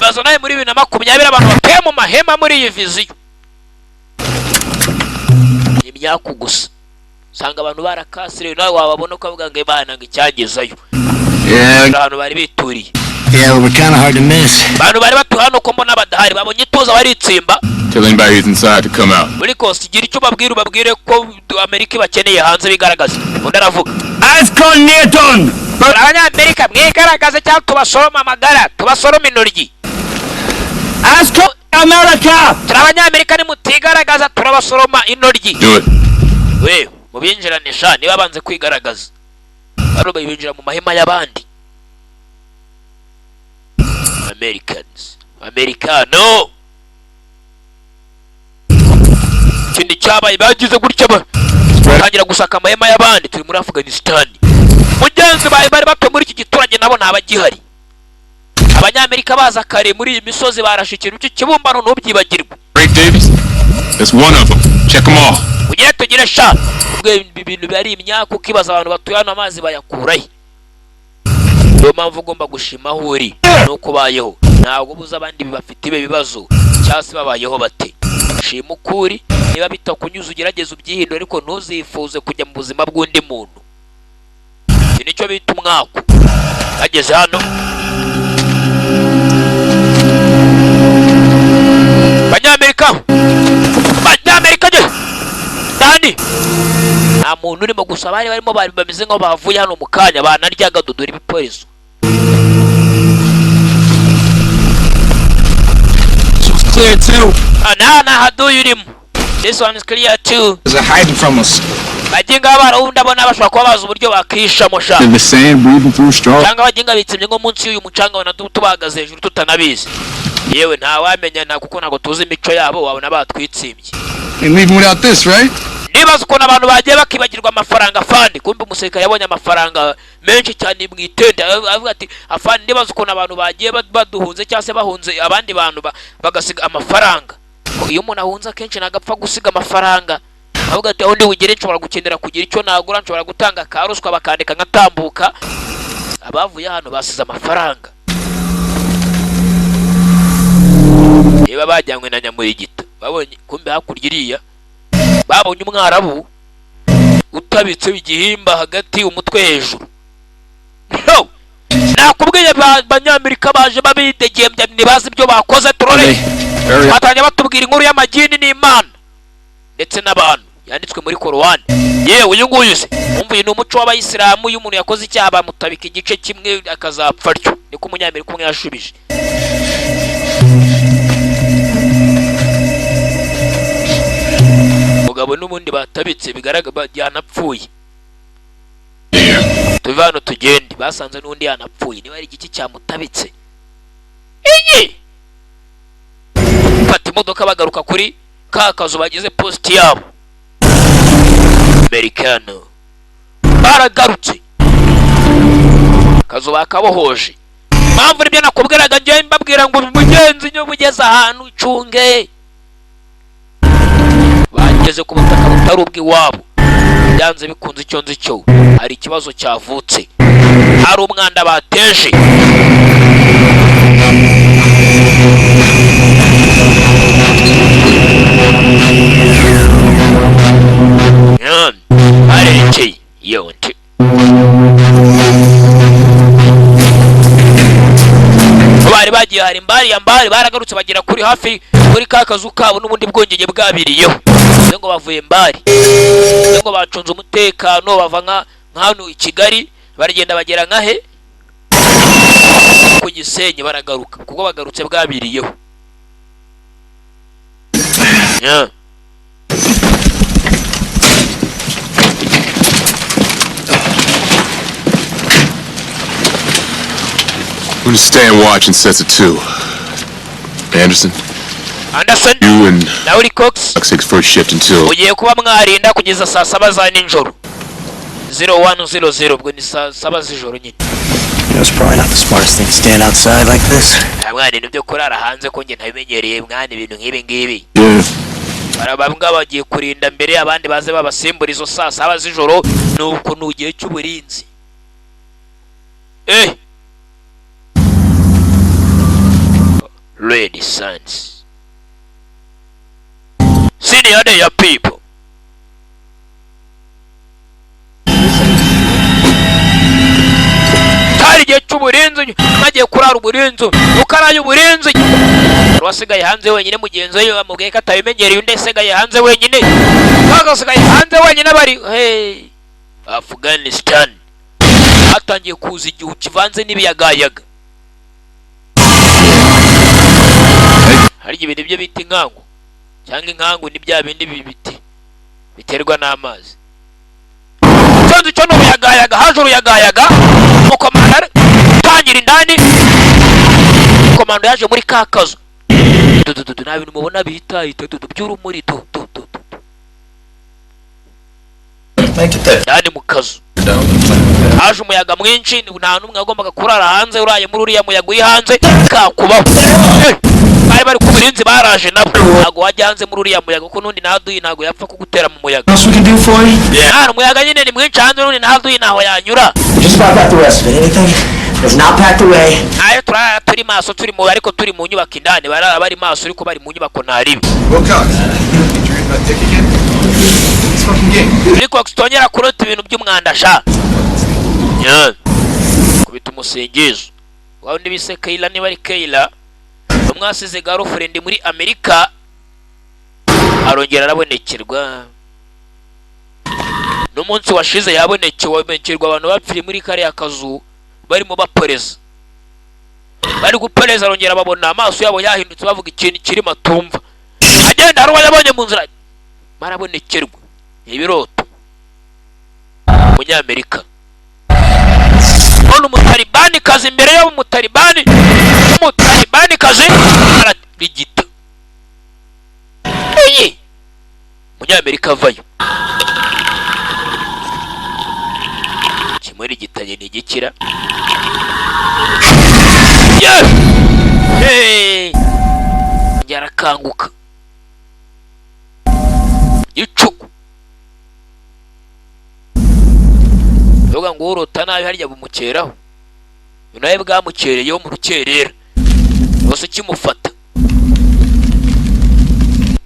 Baza nawe muri 2020 abantu batuye mu mahema. Muri iyi vision ni imyaku gusa, usanga abantu barakasiriwe, nawe wababona ukavuga ngo Imana ngo icyagezayo. Yeah, ahantu bari bituriye. Yeah, but we're kind of hard to miss. Abantu bari batuye hano ko mbona badahari, babonye ituza baritsimba. Tell anybody who's inside to come out. Muri kose igira icyo ubabwira, ubabwire ko Amerika ibakeneye hanze, bigaragaza. Undi aravuga. Ascon Newton! Abanyamerika mwigaragaze cyangwa tubasoroma amagara, tubasoroma intoryi. Ascon America! Turi Abanyamerika, nimutigaragaza turabasoroma intoryi. Do it. We mubinjiranisha niba banze kwigaragaza, bano binjira mu mahema y'abandi. Americans, Americano. Ikindi cyabaye, bagize gutya batangira gusaka amahema y'abandi. Turi muri Afghanistan, mugenzi. Bari batuye muri iki giturage nabo ntabagihari. Abanyamerika baza kare muri iyi misozi, barashe ikintu cy'ikibumbano, ntubyibagirwe. Break Davies? That's one of them. Check them all. Ugire tugire sha, ubwo ibi bintu bari imyaka, ukibaza abantu batuye hano amazi bayakurahe. Niyo mpamvu ugomba gushima aho uri nuko ubayeho, ntabwo ubuze abandi bafite ibi bibazo cyangwa se babayeho bate. Shima uko uri, niba bitakunyuze ugerageze ubyihindure, ariko ntuzifuze kujya mu buzima bw'undi muntu. Iki nicyo bita umwaku. Bageze hano, Banyamerika, Banyamerika ge dani, nta muntu urimo gusa bari barimo, bari bameze nk'aho bavuye hano mu kanya banaryaga. Dodora ibikoresho. Clear too. Ah, nta haduyi urimo. This one is clear too. They're hiding from us. Baginga barabu ndabona bashobora kuba bazi uburyo bakishamo sha. In the sand, breathing through straw. Cyangwa abaginga bitsembye nko munsi y'uyu mucanga, ubona tubahagaze hejuru tutanabizi. Yewe, ntawamenya nta kuko ntabwo tuzi imico yabo, wabona batwitsimbye. Ain't leaving without this, right? Nibaza ukuntu abantu bagiye bakibagirwa amafaranga afande. Kumbe umusirikare yabonye amafaranga menshi cyane mu itente, avuga ati: "Afande, nibaza ukuntu abantu bagiye baduhunze cyangwa se bahunze abandi bantu bagasiga amafaranga." Ko iyo umuntu ahunze akenshi ntabwo apfa gusiga amafaranga, avuga ati: "Aho ndi bugere nshobora gukenera kugira icyo nagura, nshobora gutanga ka ruswa bakandika nkatambuka." Abavuye hano basize amafaranga, niba bajyanywe na nyamurigita, babonye kumbe hakurya iriya babonye umwarabu utabitse igihimba hagati, umutwe hejuru. No! Nakubwiye Banyamerika baje babidegembya, ntibazi ibyo bakoze. Turore batangiye batubwira inkuru y'amagini n'Imana ndetse n'abantu yanditswe muri Korowani. Yewe, uyu nguyu se umva, uyu ni umuco w'Abayisilamu, iyo umuntu yakoze icyaha bamutabika igice kimwe akazapfa atyo. Niko umunyamerika umwe yashubije. Mugabo. Umugabo n'ubundi batabitse, bigaragara yanapfuye. Tuve hano tugende. Basanze n'undi yanapfuye. Niba ari igiki cyamutabitse iyi. Fata imodoka, bagaruka kuri ka kazu bagize post yabo. Americano baragarutse, kazu bakabohoje. Mpamvu nibyo nakubwiraga njyewe, mbabwira ngo mugenzi niba ugeze ahantu ucunge. Bageze ku butaka butari ubw'iwabo, byanze bikunze icyo nzi cyo hari ikibazo cyavutse, hari umwanda bateje. Arerekeye yonte bari bagiye, hari mbari ya mbari, baragarutse bagera kuri hafi kuri ka kazu kabo n'ubundi bwongeye bwabiriyeho. Bivuze ngo bavuye mbari, bivuze ngo bacunze umutekano, bava nka hano i Kigali baragenda bagera nka he ku Gisenyi, baragaruka kuko bagarutse bwabiriyeho. Yeah. We're gonna stand watch in sets of two. Anderson, Anderson, you and na Willie Cox takes first shift until ugiye kuba mwarinda kugeza saa saba za nijoro, 01:00, ubwo ni saa saba z'ijoro nyine. You know, it's probably not the smartest thing to stand outside like this. Nta mwana, ibintu byo kurara hanze ko njye ntabimenyereye mwana, ibintu nk'ibi ngibi. Yeah. Bamwe bagiye kurinda mbere, abandi baze babasimbura izo saa saba z'ijoro, nuko ni igihe cy'uburinzi. Red Sands. Senior day of people. Cyari igihe cy'uburinzi, bagiye kurara uburinzi, ukaraye uburinzi. Wasigaye hanze wenyine, mugenzi we bamubwiye ko atabimenyereye, undi asigaye hanze wenyine. Bagasigaye hanze wenyine bari hey Afghanistan. Hatangiye kuza igihu kivanze n'ibiyagayaga. Hari ibintu byo bita inkangu cyangwa inkangu ni bya bindi bibiti biterwa n'amazi. Cyo cyo n'ubuyagayaga, haje uruyagayaga, umukomanda tangira indani. Komando yaje muri ka kazu. Dududu nta bintu mubona bihita dudu by'urumuri du du du. Ndani mu kazu haje umuyaga mwinshi, nta n'umwe wagombaga kurara hanze, uraye muri uriya muyaga uri hanze kakubaho. Bari bari ku burinzi, baraje nabo. Ntago wajya hanze muri uriya muyaga kuko n'undi ntaduyi ntago yapfa kugutera mu muyaga. Nta umuyaga nyine ni mwinshi hanze, n'undi ntaduyi ntaho yanyura. Just about got the rest of it. Anything that's not packed away. Ayo turara turi maso, turi mu ariko turi mu nyubako indani, barara bari maso ariko bari mu nyubako ntaribi. Wilcox, you dream about dick again? It's fucking game. Wilcox, tongera kurota ibintu by'umwanda sha. Yeah. Kubita umusingizo. Wawe ndibise Kayla, niba ari Kayla. Umwasize girlfriend muri Amerika arongera arabonekerwa. N'umunsi washize yabonekewe, abonekerwa abantu bapfiriye muri kariya kazu barimo baporeza. Bari guporeza, arongera babona amaso yabo yahindutse, bavuga ikintu kiri matumva. Agenda hari uwo yabonye mu nzira, barabonekerwa ibiroto. Umunyamerika none umutalibani kazi imbere y'abo, umutalibani kazi ararigita. Iyi umunyamerika avayo kimwe rigitanye ni igikira. Hey! Yarakanguka icuku. Yoga ngo urota nabi harya bumukeraho, nawe bwamukereyeho mu rukerera bose kimufata.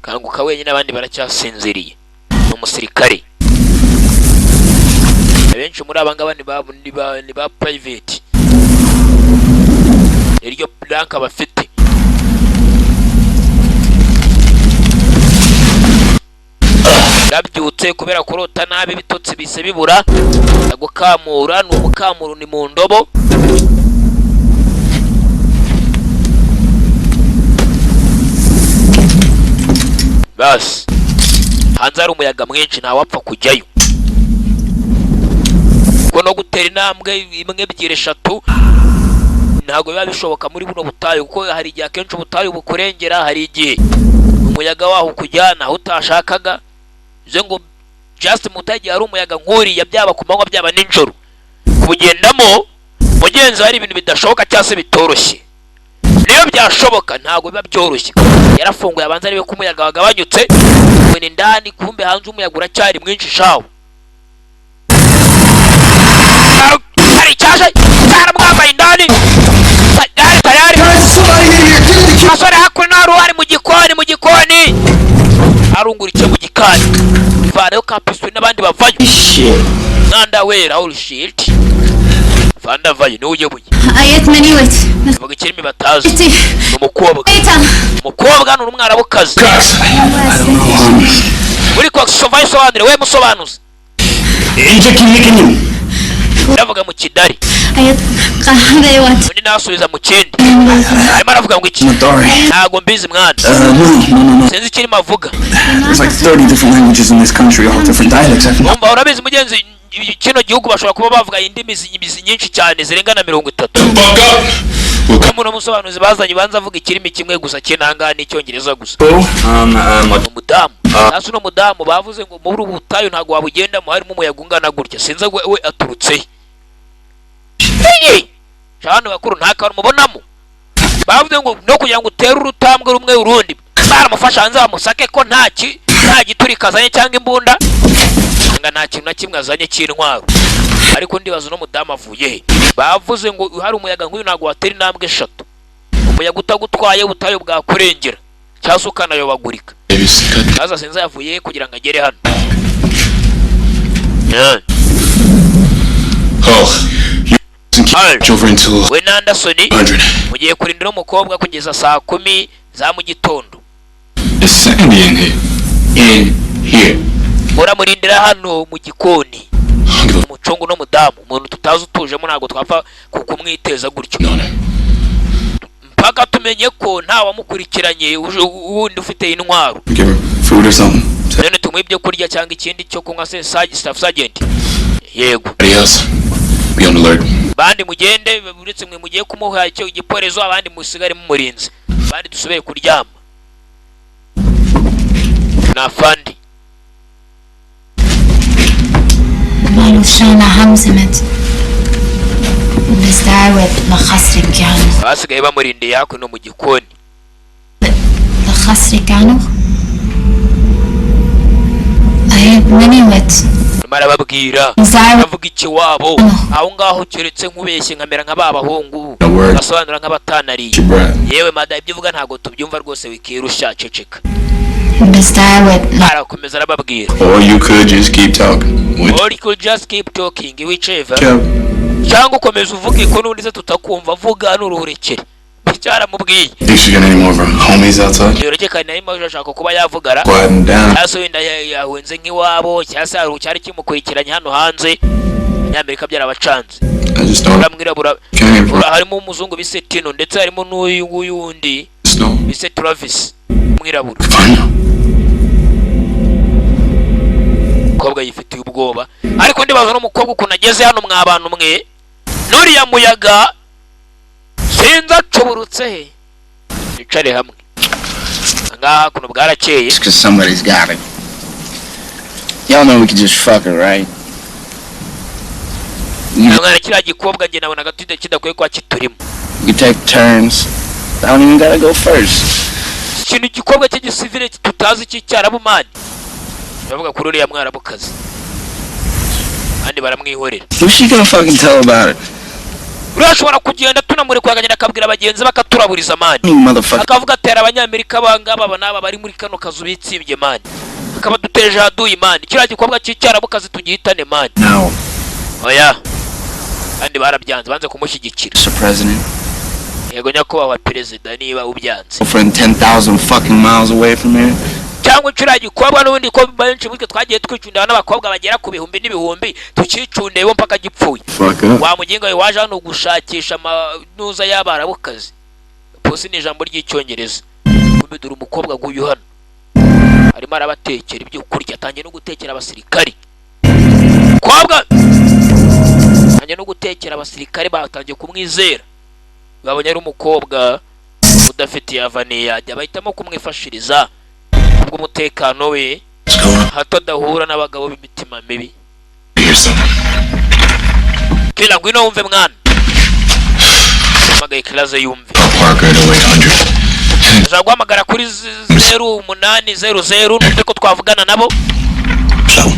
Kanguka wenyine, abandi baracyasinziriye. Ni umusirikare. Abenshi muri aba ngaba ni ba private, iryo rank bafite. Yabyutse kubera kurota nabi, ibitotsi bise bibura, agukamura ni umukamuro ni mu ndobo. Bas Hanze hari umuyaga mwinshi, ntawapfa kujyayo, kuko no gutera intambwe imwe, ebyiri, eshatu ntabwo biba bishoboka muri buno butayu, kuko hari igihe akenshi ubutayu bukurengera, hari igihe umuyaga waho ukujyana aho utashakaga. Bivuze ngo just mu butayu igihe hari umuyaga nk'uriya, byaba ku manywa, byaba nijoro, kubugendamo mugenzi hari ibintu bidashoboka cyangwa se bitoroshye. Niyo byashoboka ntabwo biba byoroshye. Yarafunguye abanza arebe ko umuyaga wagabanyutse. Ubona indani, kumbe hanze umuyaga uracyari mwinshi shawo. Hari icyaje cyaramwambaye indani tayari tayari. Basore, hakuno hari uwari mu gikoni, mu gikoni arungurikiye mu gikari, vaneyo ka pistori n'abandi bavayo. Mwanda wera, holy shit. Fanda vayo, niwe uyoboye. آيات منيوت. Bavuga ikirimi batazi. Ni umukobwa, umukobwa ni umwarabukazi uri kwasova. Isobanure we musobanuzi. Ndavuga mu kidari. آيات قهوة. Undi nasubiza mu kindi. Arimo aravuga ngo iki? Ntabwo mbizi mwana. No. Sinzi ikirimo avuga. There's like 30 different languages in this country, all different dialects. I can. Umva, urabizi mugenzi, kino gihugu bashobora kuba bavuga indimi nyinshi cyane zirenga na 30. Umuntu musobanuzi bazanye banza avuga ikirimi kimwe gusa kinangaha n'icyongereza gusa. Umudamu hasi, uno mudamu bavuze ngo muri ubu butayu ntabwo wabugendamo harimo umuyaga ungana gutya. Sinzi we aturutse he. Hano bakuru nta kantu mubonamo. Bavuze ngo no kugira ngo utere urutambwe rumwe urundi, baramufasha hanze bamusake ko nta giturika azanye cyangwa imbunda, nga nta kintu na kimwe azanye cy'intwaro. Ariko ndibaza uno mudamu avuye he? Bavuze ngo hari umuyaga nk'uyu ntabwo watera intambwe eshatu umuyaga utagutwaye, ubutayu bwakurengera cyangwa se ukanayobagurika. Aza sinzi yavuye he kugira ngo agere hano. Yeah. Oh, you keep over until We na Anderson 100. mugiye kurindira umukobwa kugeza saa 10 za mu gitondo. Is Sandy in here? In here. Muramurindira hano mu gikoni. Umucungu n'umudamu, umuntu tutazi utujemo, ntabwo twapfa kumwiteza gutyo mpaka tumenye ko nta wamukurikiranye wundi ufite intwaro. Give her food or something. None tumuhe ibyo kurya cyangwa ikindi cyo kunywa se, staff sergeant? Yego. Anybody else? Be on alert. Bandi mugende, uretse mwe mugiye kumuha icyo igiporezo, abandi musigare mumurinze, abandi dusubire kuryama na fandi. Malushana Hamzimet. Mizdarwet Lakhasrikano. Basigaye bamurindiye hakuno mu gikoni. Lakhasrikano. Ayat Miniwet. Arimo arababwira. Mizdarwet. Avuga ikiwabo aho ngaho, keretse nkubeshye nkamera nka ba bahungu basobanura nk'abatanariye. Yewe mada, ibyo uvuga ntabwo tubyumva rwose, wikirusha, ceceka. Mizdarwet. Arakomeza arababwira. Or you could just keep talking. Which Or you could just keep talking, whichever. Yeah. Cyangwa ukomeza uvuge ko n'undi se tutakumva, vuga n'uruhurekere, cyaramubwiye. Think she got any more of her homies outside? Yorekekana arimo ashaka kuba yavugara. Quiet down. Cyangwa se wenda yahunze nk'iwabo, cyangwa se hari cyari kimukurikiranye hano hanze. Abanyamerika byarabacanze. I just don't. Uramwirabura. Came for Harimo umuzungu bise Tino, ndetse harimo n'uyu nguyu wundi Snow. bise Travis, umwirabura. Umukobwa yifitiye ubwoba, ariko ndibaza n'umukobwa ukuntu ageze hano mwa bantu mwe n'uriya muyaga, sinzi acuburutse he. Bicare hamwe ngaha kuno bwarakeye. Just 'cause somebody's got it. Y'all know we could just fuck her, right? Mwana, kiriya gikobwa njye nabonaga kidakwiye kuba kiturimo. We could take turns. I don't even gotta go first. Ikintu igikobwa cy'igisivile tutazi cy'icyarabu man, bavuga kuri uriya mwarabukazi, kandi baramwihorera. Who's she gonna fucking tell about it? Uriya ashobora kugenda tunamurekuye, akagenda akabwira bagenzi be akaturaburiza man. You motherfucker. Akavuga atera abanyamerika bangaba, aba n'aba bari muri kano kazu bitsimbye man, akaba duteje haduyi man. Kiriya gikobwa cy'icyarabukazi tugihitane man. No. Oya, kandi barabyanze, banze kumushyigikira. Mr. President. Yego nyakubahwa perezida, niba ubyanze. Girlfriend 10,000 fucking miles away from here. Cyangwa kiriya gikobwa n'ubundi, ko benshi bitwe twagiye twicundira n'abakobwa bagera ku bihumbi n'ibihumbi, tukicundeye mpaka gipfuye. Fuck up. Wa muginga we, waje hano gushakisha amanuza y'abarabukazi. Pussy ni ijambo ry'icyongereza. Kumbe dore umukobwa nguyu hano. Arimo arabatekera ibyo kurya, atangiye no gutekera abasirikari. Kobwa atangiye no gutekera abasirikari, batangiye kumwizera, babonye ari umukobwa udafitiye avenir, bahitamo kumwifashiriza kubw'umutekano we, hato adahura n'abagabo b'imitima mibi. Kila, ngwino wumve mwana. Hamagaye Kiraze yumve. Parker at 0800. Ashobora guhamagara kuri 0800, numve ko twavugana nabo. So,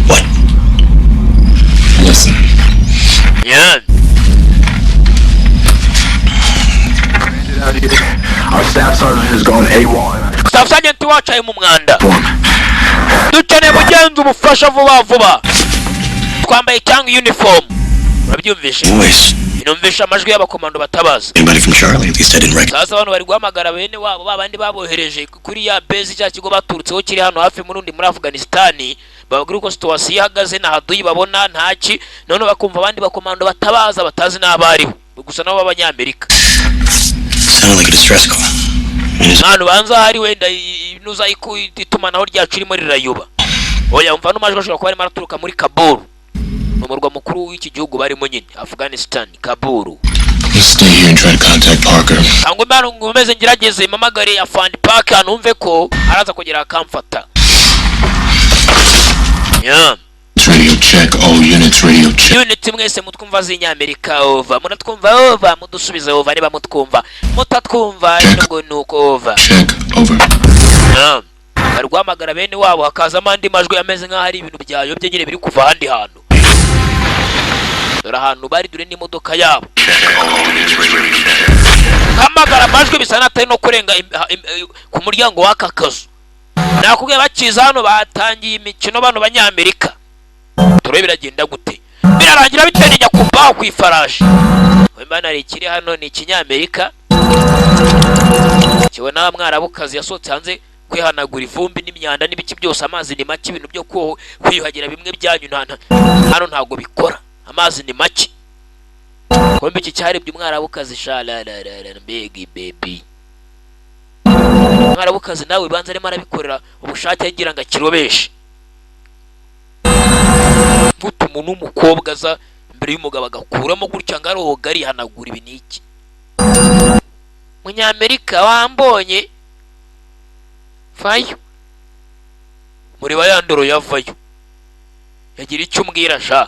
what? Listen. Yeah. Our staff sergeant has gone AWOL. Staff sergeant wacu ari mu mwanda, dukeneye mugenzi ubufasha vuba vuba. Twambaye cyangwa uniform, urabyumvishe? Voice. Inumvisha amajwi y'abakomando batabaza. Anybody from Charlie? At least I didn't recognize. Sasa abantu bari guhamagara bene wabo, babandi babohereje kuri ya base, cya kigo baturutseho kiri hano hafi murundi muri Afghanistan, bababwira uko situation ihagaze, nta haduyi babona, ntaki. None bakumva abandi bakomando batabaza batazi n'abariho, gusa nabo b'Abanyamerika. Sounded like a distress call. Ahantu banza hari wenda inuza itumanaho ryacu ririmo rirayoba. Oya, umva, n'amajwi ashobora kuba arimo araturuka muri Kabul, ni umurwa mukuru w'iki gihugu barimo nyine, Afghanistan, Kabul. Let's stay here and try to contact Parker. Cyangwa mbano nkomeze ngerageze mpamagare afandi Parker, numve ko araza kugera akamfata. Yeah. Radio check, all units, radio check. Unit mwese mutwumva z'Inyamerika, over. Muratwumva? Over. Mudusubize over niba mutwumva. Mutatwumva nubwo nuko, over. Check, over. Yeah. Bari guhamagara bene wabo, hakazamo andi majwi ameze nk'aho ari ibintu byayobye nyine biri kuva ahandi hantu. Dore ahantu bari, dore n'imodoka yabo. Hamagara amajwi bisa n'atari no kurenga ku muryango w'aka kazu. Nakubwiye, bakiza hano batangiye imikino bano Banyamerika. Turebe biragenda gute, birarangira bitewe. Nyakubaho ku ifarashi. Wemba hari ikiri hano ni ikinyamerika kibona mwarabukazi yasohotse hanze kwihanagura ivumbi n'imyanda n'ibiki byose. Amazi ni make, ibintu byo kwiyuhagira bimwe byanyu hano ntabwo bikora, amazi ni make. Kumbe iki cyarebye umwarabukazi sha, la la la la, mbega baby! Umwarabukazi nawe banza arimo arabikorera ubushake, agira ngo akirobeshe. Gute umuntu w'umukobwa aza imbere y'umugabo agakuramo gutya ngo aroga, arihanagura? Ibi ni iki? Munyamerika wambonye vayo, mureba ya ndoro yavayo, yagira icyo umbwira sha.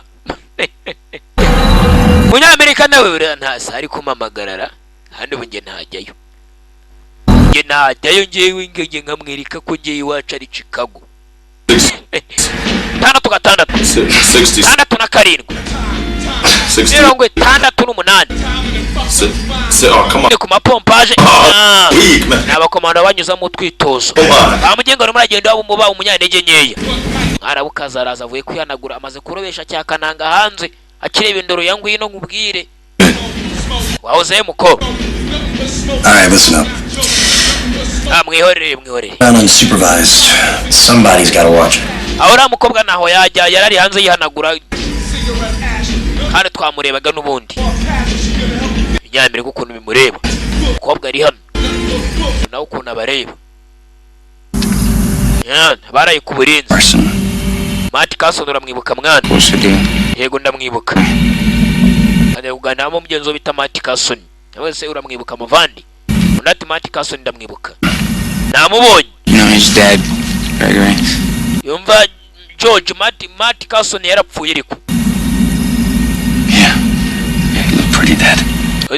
Munyamerika nawe buriya ntasa ari kumamagarara hano. Ubu njye ntajyayo, njye ntajyayo ngewe, njye nkamwereka ko ngewe iwacu ari Chicago. 66, 67, 68. Oh, come on. Ni ku mapompaje. Ah, ni abakomando banyuzamo utwitozo. Bamugenga arimo aragenda waba umuba umunyantege nkeya. Mwarabukaza araza avuye kwihanagura, amaze kurobesha cyakananga hanze, akireba indoro ya ngwino nkubwire wahoze muko. All right, listen up. Ah, mwihorere, mwihorere. I'm unsupervised. Somebody's got to watch it. Aho uriya mukobwa ntaho yajya, yarari hanze yihanagura kandi twamurebaga n'ubundi. Ibinyamerika ukuntu bimureba, umukobwa ari hano nawe ukuntu abareba. Yeah, baraye ku burinzi. Matt Carson uramwibuka mwana? Yego, ndamwibuka. Ajya kuganiramo mugenzi we bita Matt Carson nawe se uramwibuka muvandi? Undi ati Matt Carson ndamwibuka, namubonye. You know, he's dead, Gregory. Yumva George, Matt Carson yarapfuye ariko. Yeah, he looked pretty dead.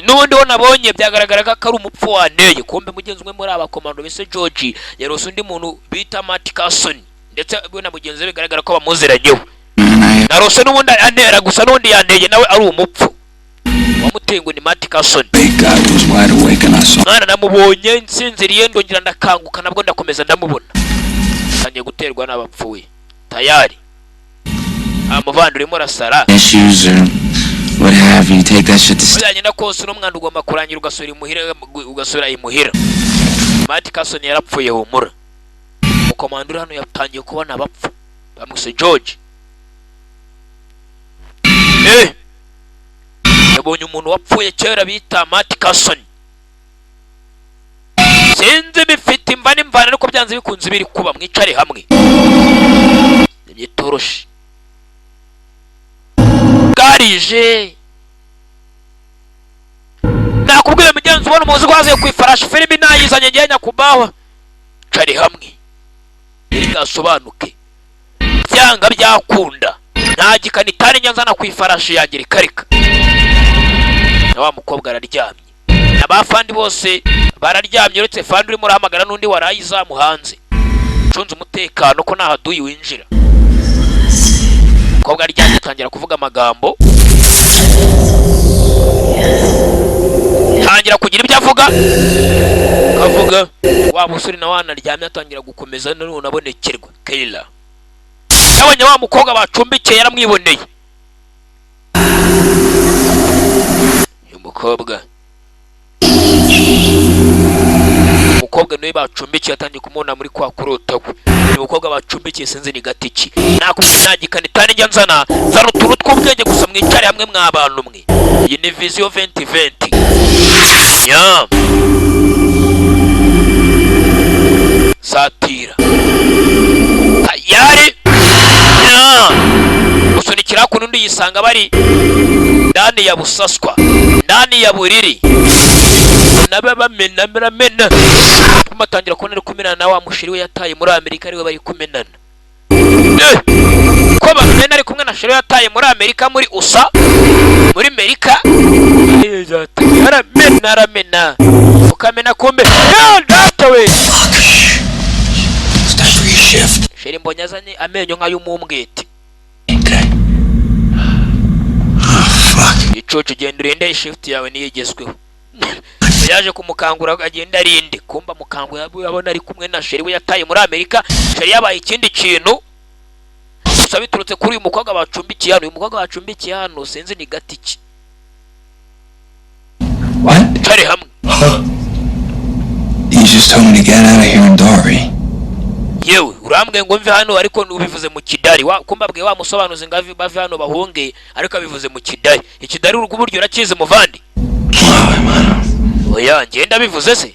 N'ubundi wo nabonye byagaragaraga ko ari umupfu wanteye. Kumbe mugenzi umwe muri aba komando bise George yarose undi muntu bita Matt Carson, ndetse we na mugenzi we bigaragara ko bamuziranyeho. Narose n'ubundi antera, gusa n'ubundi yanteye nawe ari umupfu wamuteye, ngo ni Matt Carson. God was wide awake and I saw. Mwana, namubonye nsinziriye, ndongera ndakanguka, nabwo ndakomeza ndamubona. Atangiye guterwa n'abapfuye tayari. Amuvandi urimo urasara. Issues or what have you. Take that shit to Byagenda kose uno mwana ugomba kurangira ugasubira imuhira, ugasubira imuhira. Matt Carson yarapfuye, humura. Umukomando uri hano yatangiye kubona abapfu, bamwise George. Yabonye umuntu wapfuye kera bita Matt Carson. Sinzi bifite imva n'imva. Akagambana, ariko byanze bikunze biri kuba. Mwicare hamwe imyitoroshi bwarije. Nakubwiye mugenzi, ubona umuzi waziye ku ifarashi. Filimi nayizanye ngiye nyakubahwa. Cari hamwe birasobanuke, byanga byakunda nta gikanitani njya ku ifarashi yanjye rikarika. Na wa mukobwa araryamye, n'abafandi bose bararyamye, uretse fandi urimo urahamagara n'undi warayizamu hanze ucunze umutekano ko nta haduyi winjira. Umukobwa aryamye, atangira kuvuga amagambo, tangira kugira ibyo avuga avuga. Wa musore nawe anaryamye, atangira gukomeza none abonekerwa. Kayla yabonye wa mukobwa bacumbikiye, yaramwiboneye. Uyu mukobwa niwe bacumbikiye, atangiye kumubona muri kwa kurota kwe. Uyu mukobwa bacumbikiye sinzi ni gatiki. Nakubwiye nta gikanitani njya nzana, nzana utuntu tw'ubwenge gusa. Mwicare hamwe mwa bantu mwe. Iyi ni Vision 2020 ya satira tayari ya gusunikira ku n'undi yisanga bari ndani ya busaswa, ndani ya buriri nabe bamena miramena. Kumatangira kubona ari kumenana na wa mushiri we yataye muri Amerika, ariwe bari kumenana. Ko bamena ari kumwe na shiri we yataye muri Amerika, muri USA, muri Amerika. Aramena, aramena, ukamena kumbe data we. Sheri mbonye azanye amenyo nk'ay'umumbwete. Icucu, genda urinde shift yawe niyo igezweho. Yaje kumukangura agenda arinde, kumba mukangura abona ari kumwe na sheri we yataye muri Amerika. Sheri yabaye ikindi kintu gusa biturutse kuri uyu mukobwa bacumbikiye hano. Uyu mukobwa bacumbikiye hano sinzi ni gatiki. What? Cari hamwe. You just told me to get out of here in Dari. Yewe, urambwe ngo mve hano, ariko ubivuze mu kidari. Wa kumba bwe wa musobanuzi ngo bave hano bahunge, ariko abivuze mu kidari. Ikidari urugo buryo urakizi muvandi? Oya, ngenda bivuze se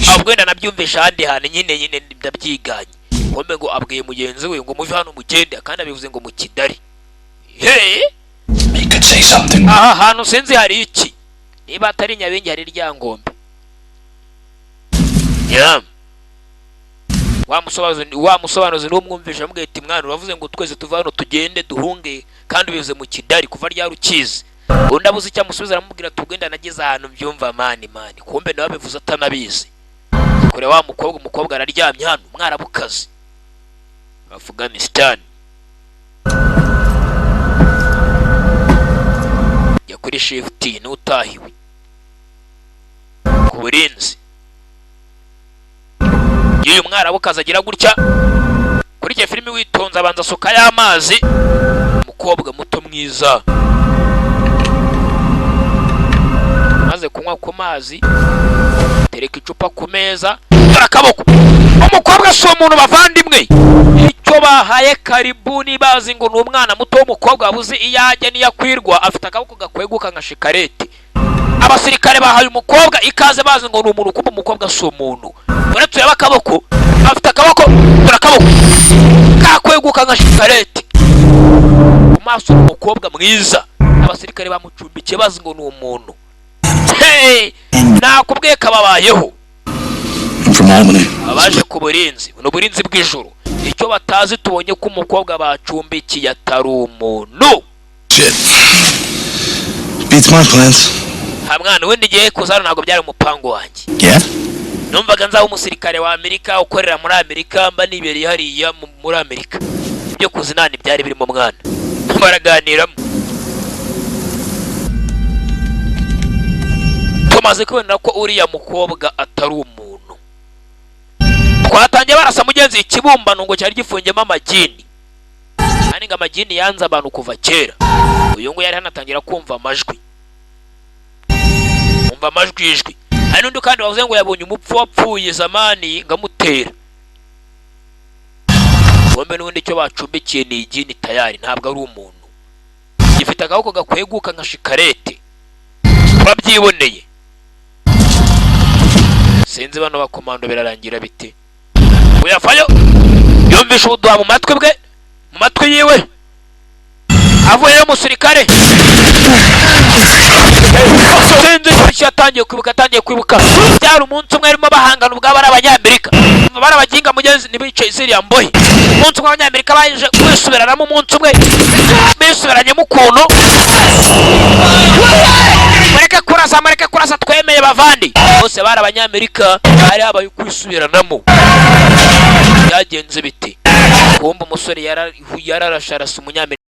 ahubwo wenda nabyumvisha ahandi hantu nyine ndabyiganye. Kumbe ngo abwiye mugenzi we ngo muve hano mugende, kandi abivuze ngo mu kidari. He, He could say something. aha hantu sinzi hari iki, niba atari Nyabingi hari Ryangombe. Ya wa musobanuzi n'umwumvisha amubwiye ati: "Mwana, uravuze ngo twese tuva hano tugende duhunge, kandi ubivuze mu kidari. Kuva ryari ukizi?" Undi abuze icyo amusubiza, aramubwira ati: "Ubwo nageze ahantu mbyumva mani mani." Kumbe nawe abivuze atanabizi. Kure wa mukobwa, umukobwa araryamye hano, mwarabukazi Afghanistan. Jya kuri shift n'utahiwe ku burinzi. Iyo uyu mwarabukazi agira gutya kuri iyo filimi witonze, abanza asuka y'amazi. Umukobwa muto mwiza maze kunywa ku mazi, tereka icupa ku meza. Dore akaboko. Umukobwa si umuntu, bavandimwe. Icyo bahaye karibuni bazi ngo ni umwana muto w'umukobwa wabuze iyo ajya n'iyo akwirwa, afite akaboko gakweguka nka shikarete. Abasirikare bahaye umukobwa ikaze bazi ngo ni umuntu, kuko umukobwa si umuntu. Uretse urebe akaboko, afite akaboko, dore akaboko kakweguka nka shikarete. Ku maso ni umukobwa mwiza. Abasirikare bamucumbikiye bazi ngo ni umuntu. Hey! Nakubwiye kababayeho. I'm from Albany. Abaje ku burinzi ni uburinzi bw'ijoro, icyo batazi tubonye ko umukobwa bacumbikiye atari umuntu. Shit. Beats my plans. Nta mwana wenda igihe kuza hano ntabwo byari umupango wanjye. Yeah? Numvaga nzaba umusirikare wa Amerika ukorera muri Amerika, mba nibereye hariya muri Amerika. Ibyo kuza inani byari birimo mwana baraganiramo. Tumaze kubona ko uriya mukobwa atari umuntu. Twatangiye barasa mugenzi ikibumbano ngo cyari gifungiyemo amagini, kandi ngo amagini yanze abantu kuva kera. Uyu nguyu yari hanatangira kumva amajwi, kumva amajwi, ijwi. Hari n'undi kandi wavuze ngo yabonye umupfu wapfuye zamani ngo amutera bombe. N'ubundi icyo bacumbikiye ni igini tayari, ntabwo ari umuntu. Gifite akaboko gakweguka nka shikarete, turabyiboneye. Sinzi bano bakomando birarangira biti. Uyavayo yumvisha ubuduha mu matwi bwe, mu matwi yiwe avuyeyo umusirikare. Sinzi icyo yatangiye kwibuka, atangiye kwibuka byari umunsi umwe arimo bahangana ubwabo ari Abanyamerika, bari abaginga mugenzi ntibicaye ziriya mbohe. Umunsi umwe Abanyamerika baje kwisubiranamo, umunsi umwe bisubiranyemo ukuntu. Mureke kurasa, mureke kurasa, twemeye bavandi. Bose bari Abanyamerika, hari habaye kwisubiranamo. Byagenze biti? Kumva umusore yararashe, arasa Umunyamerika.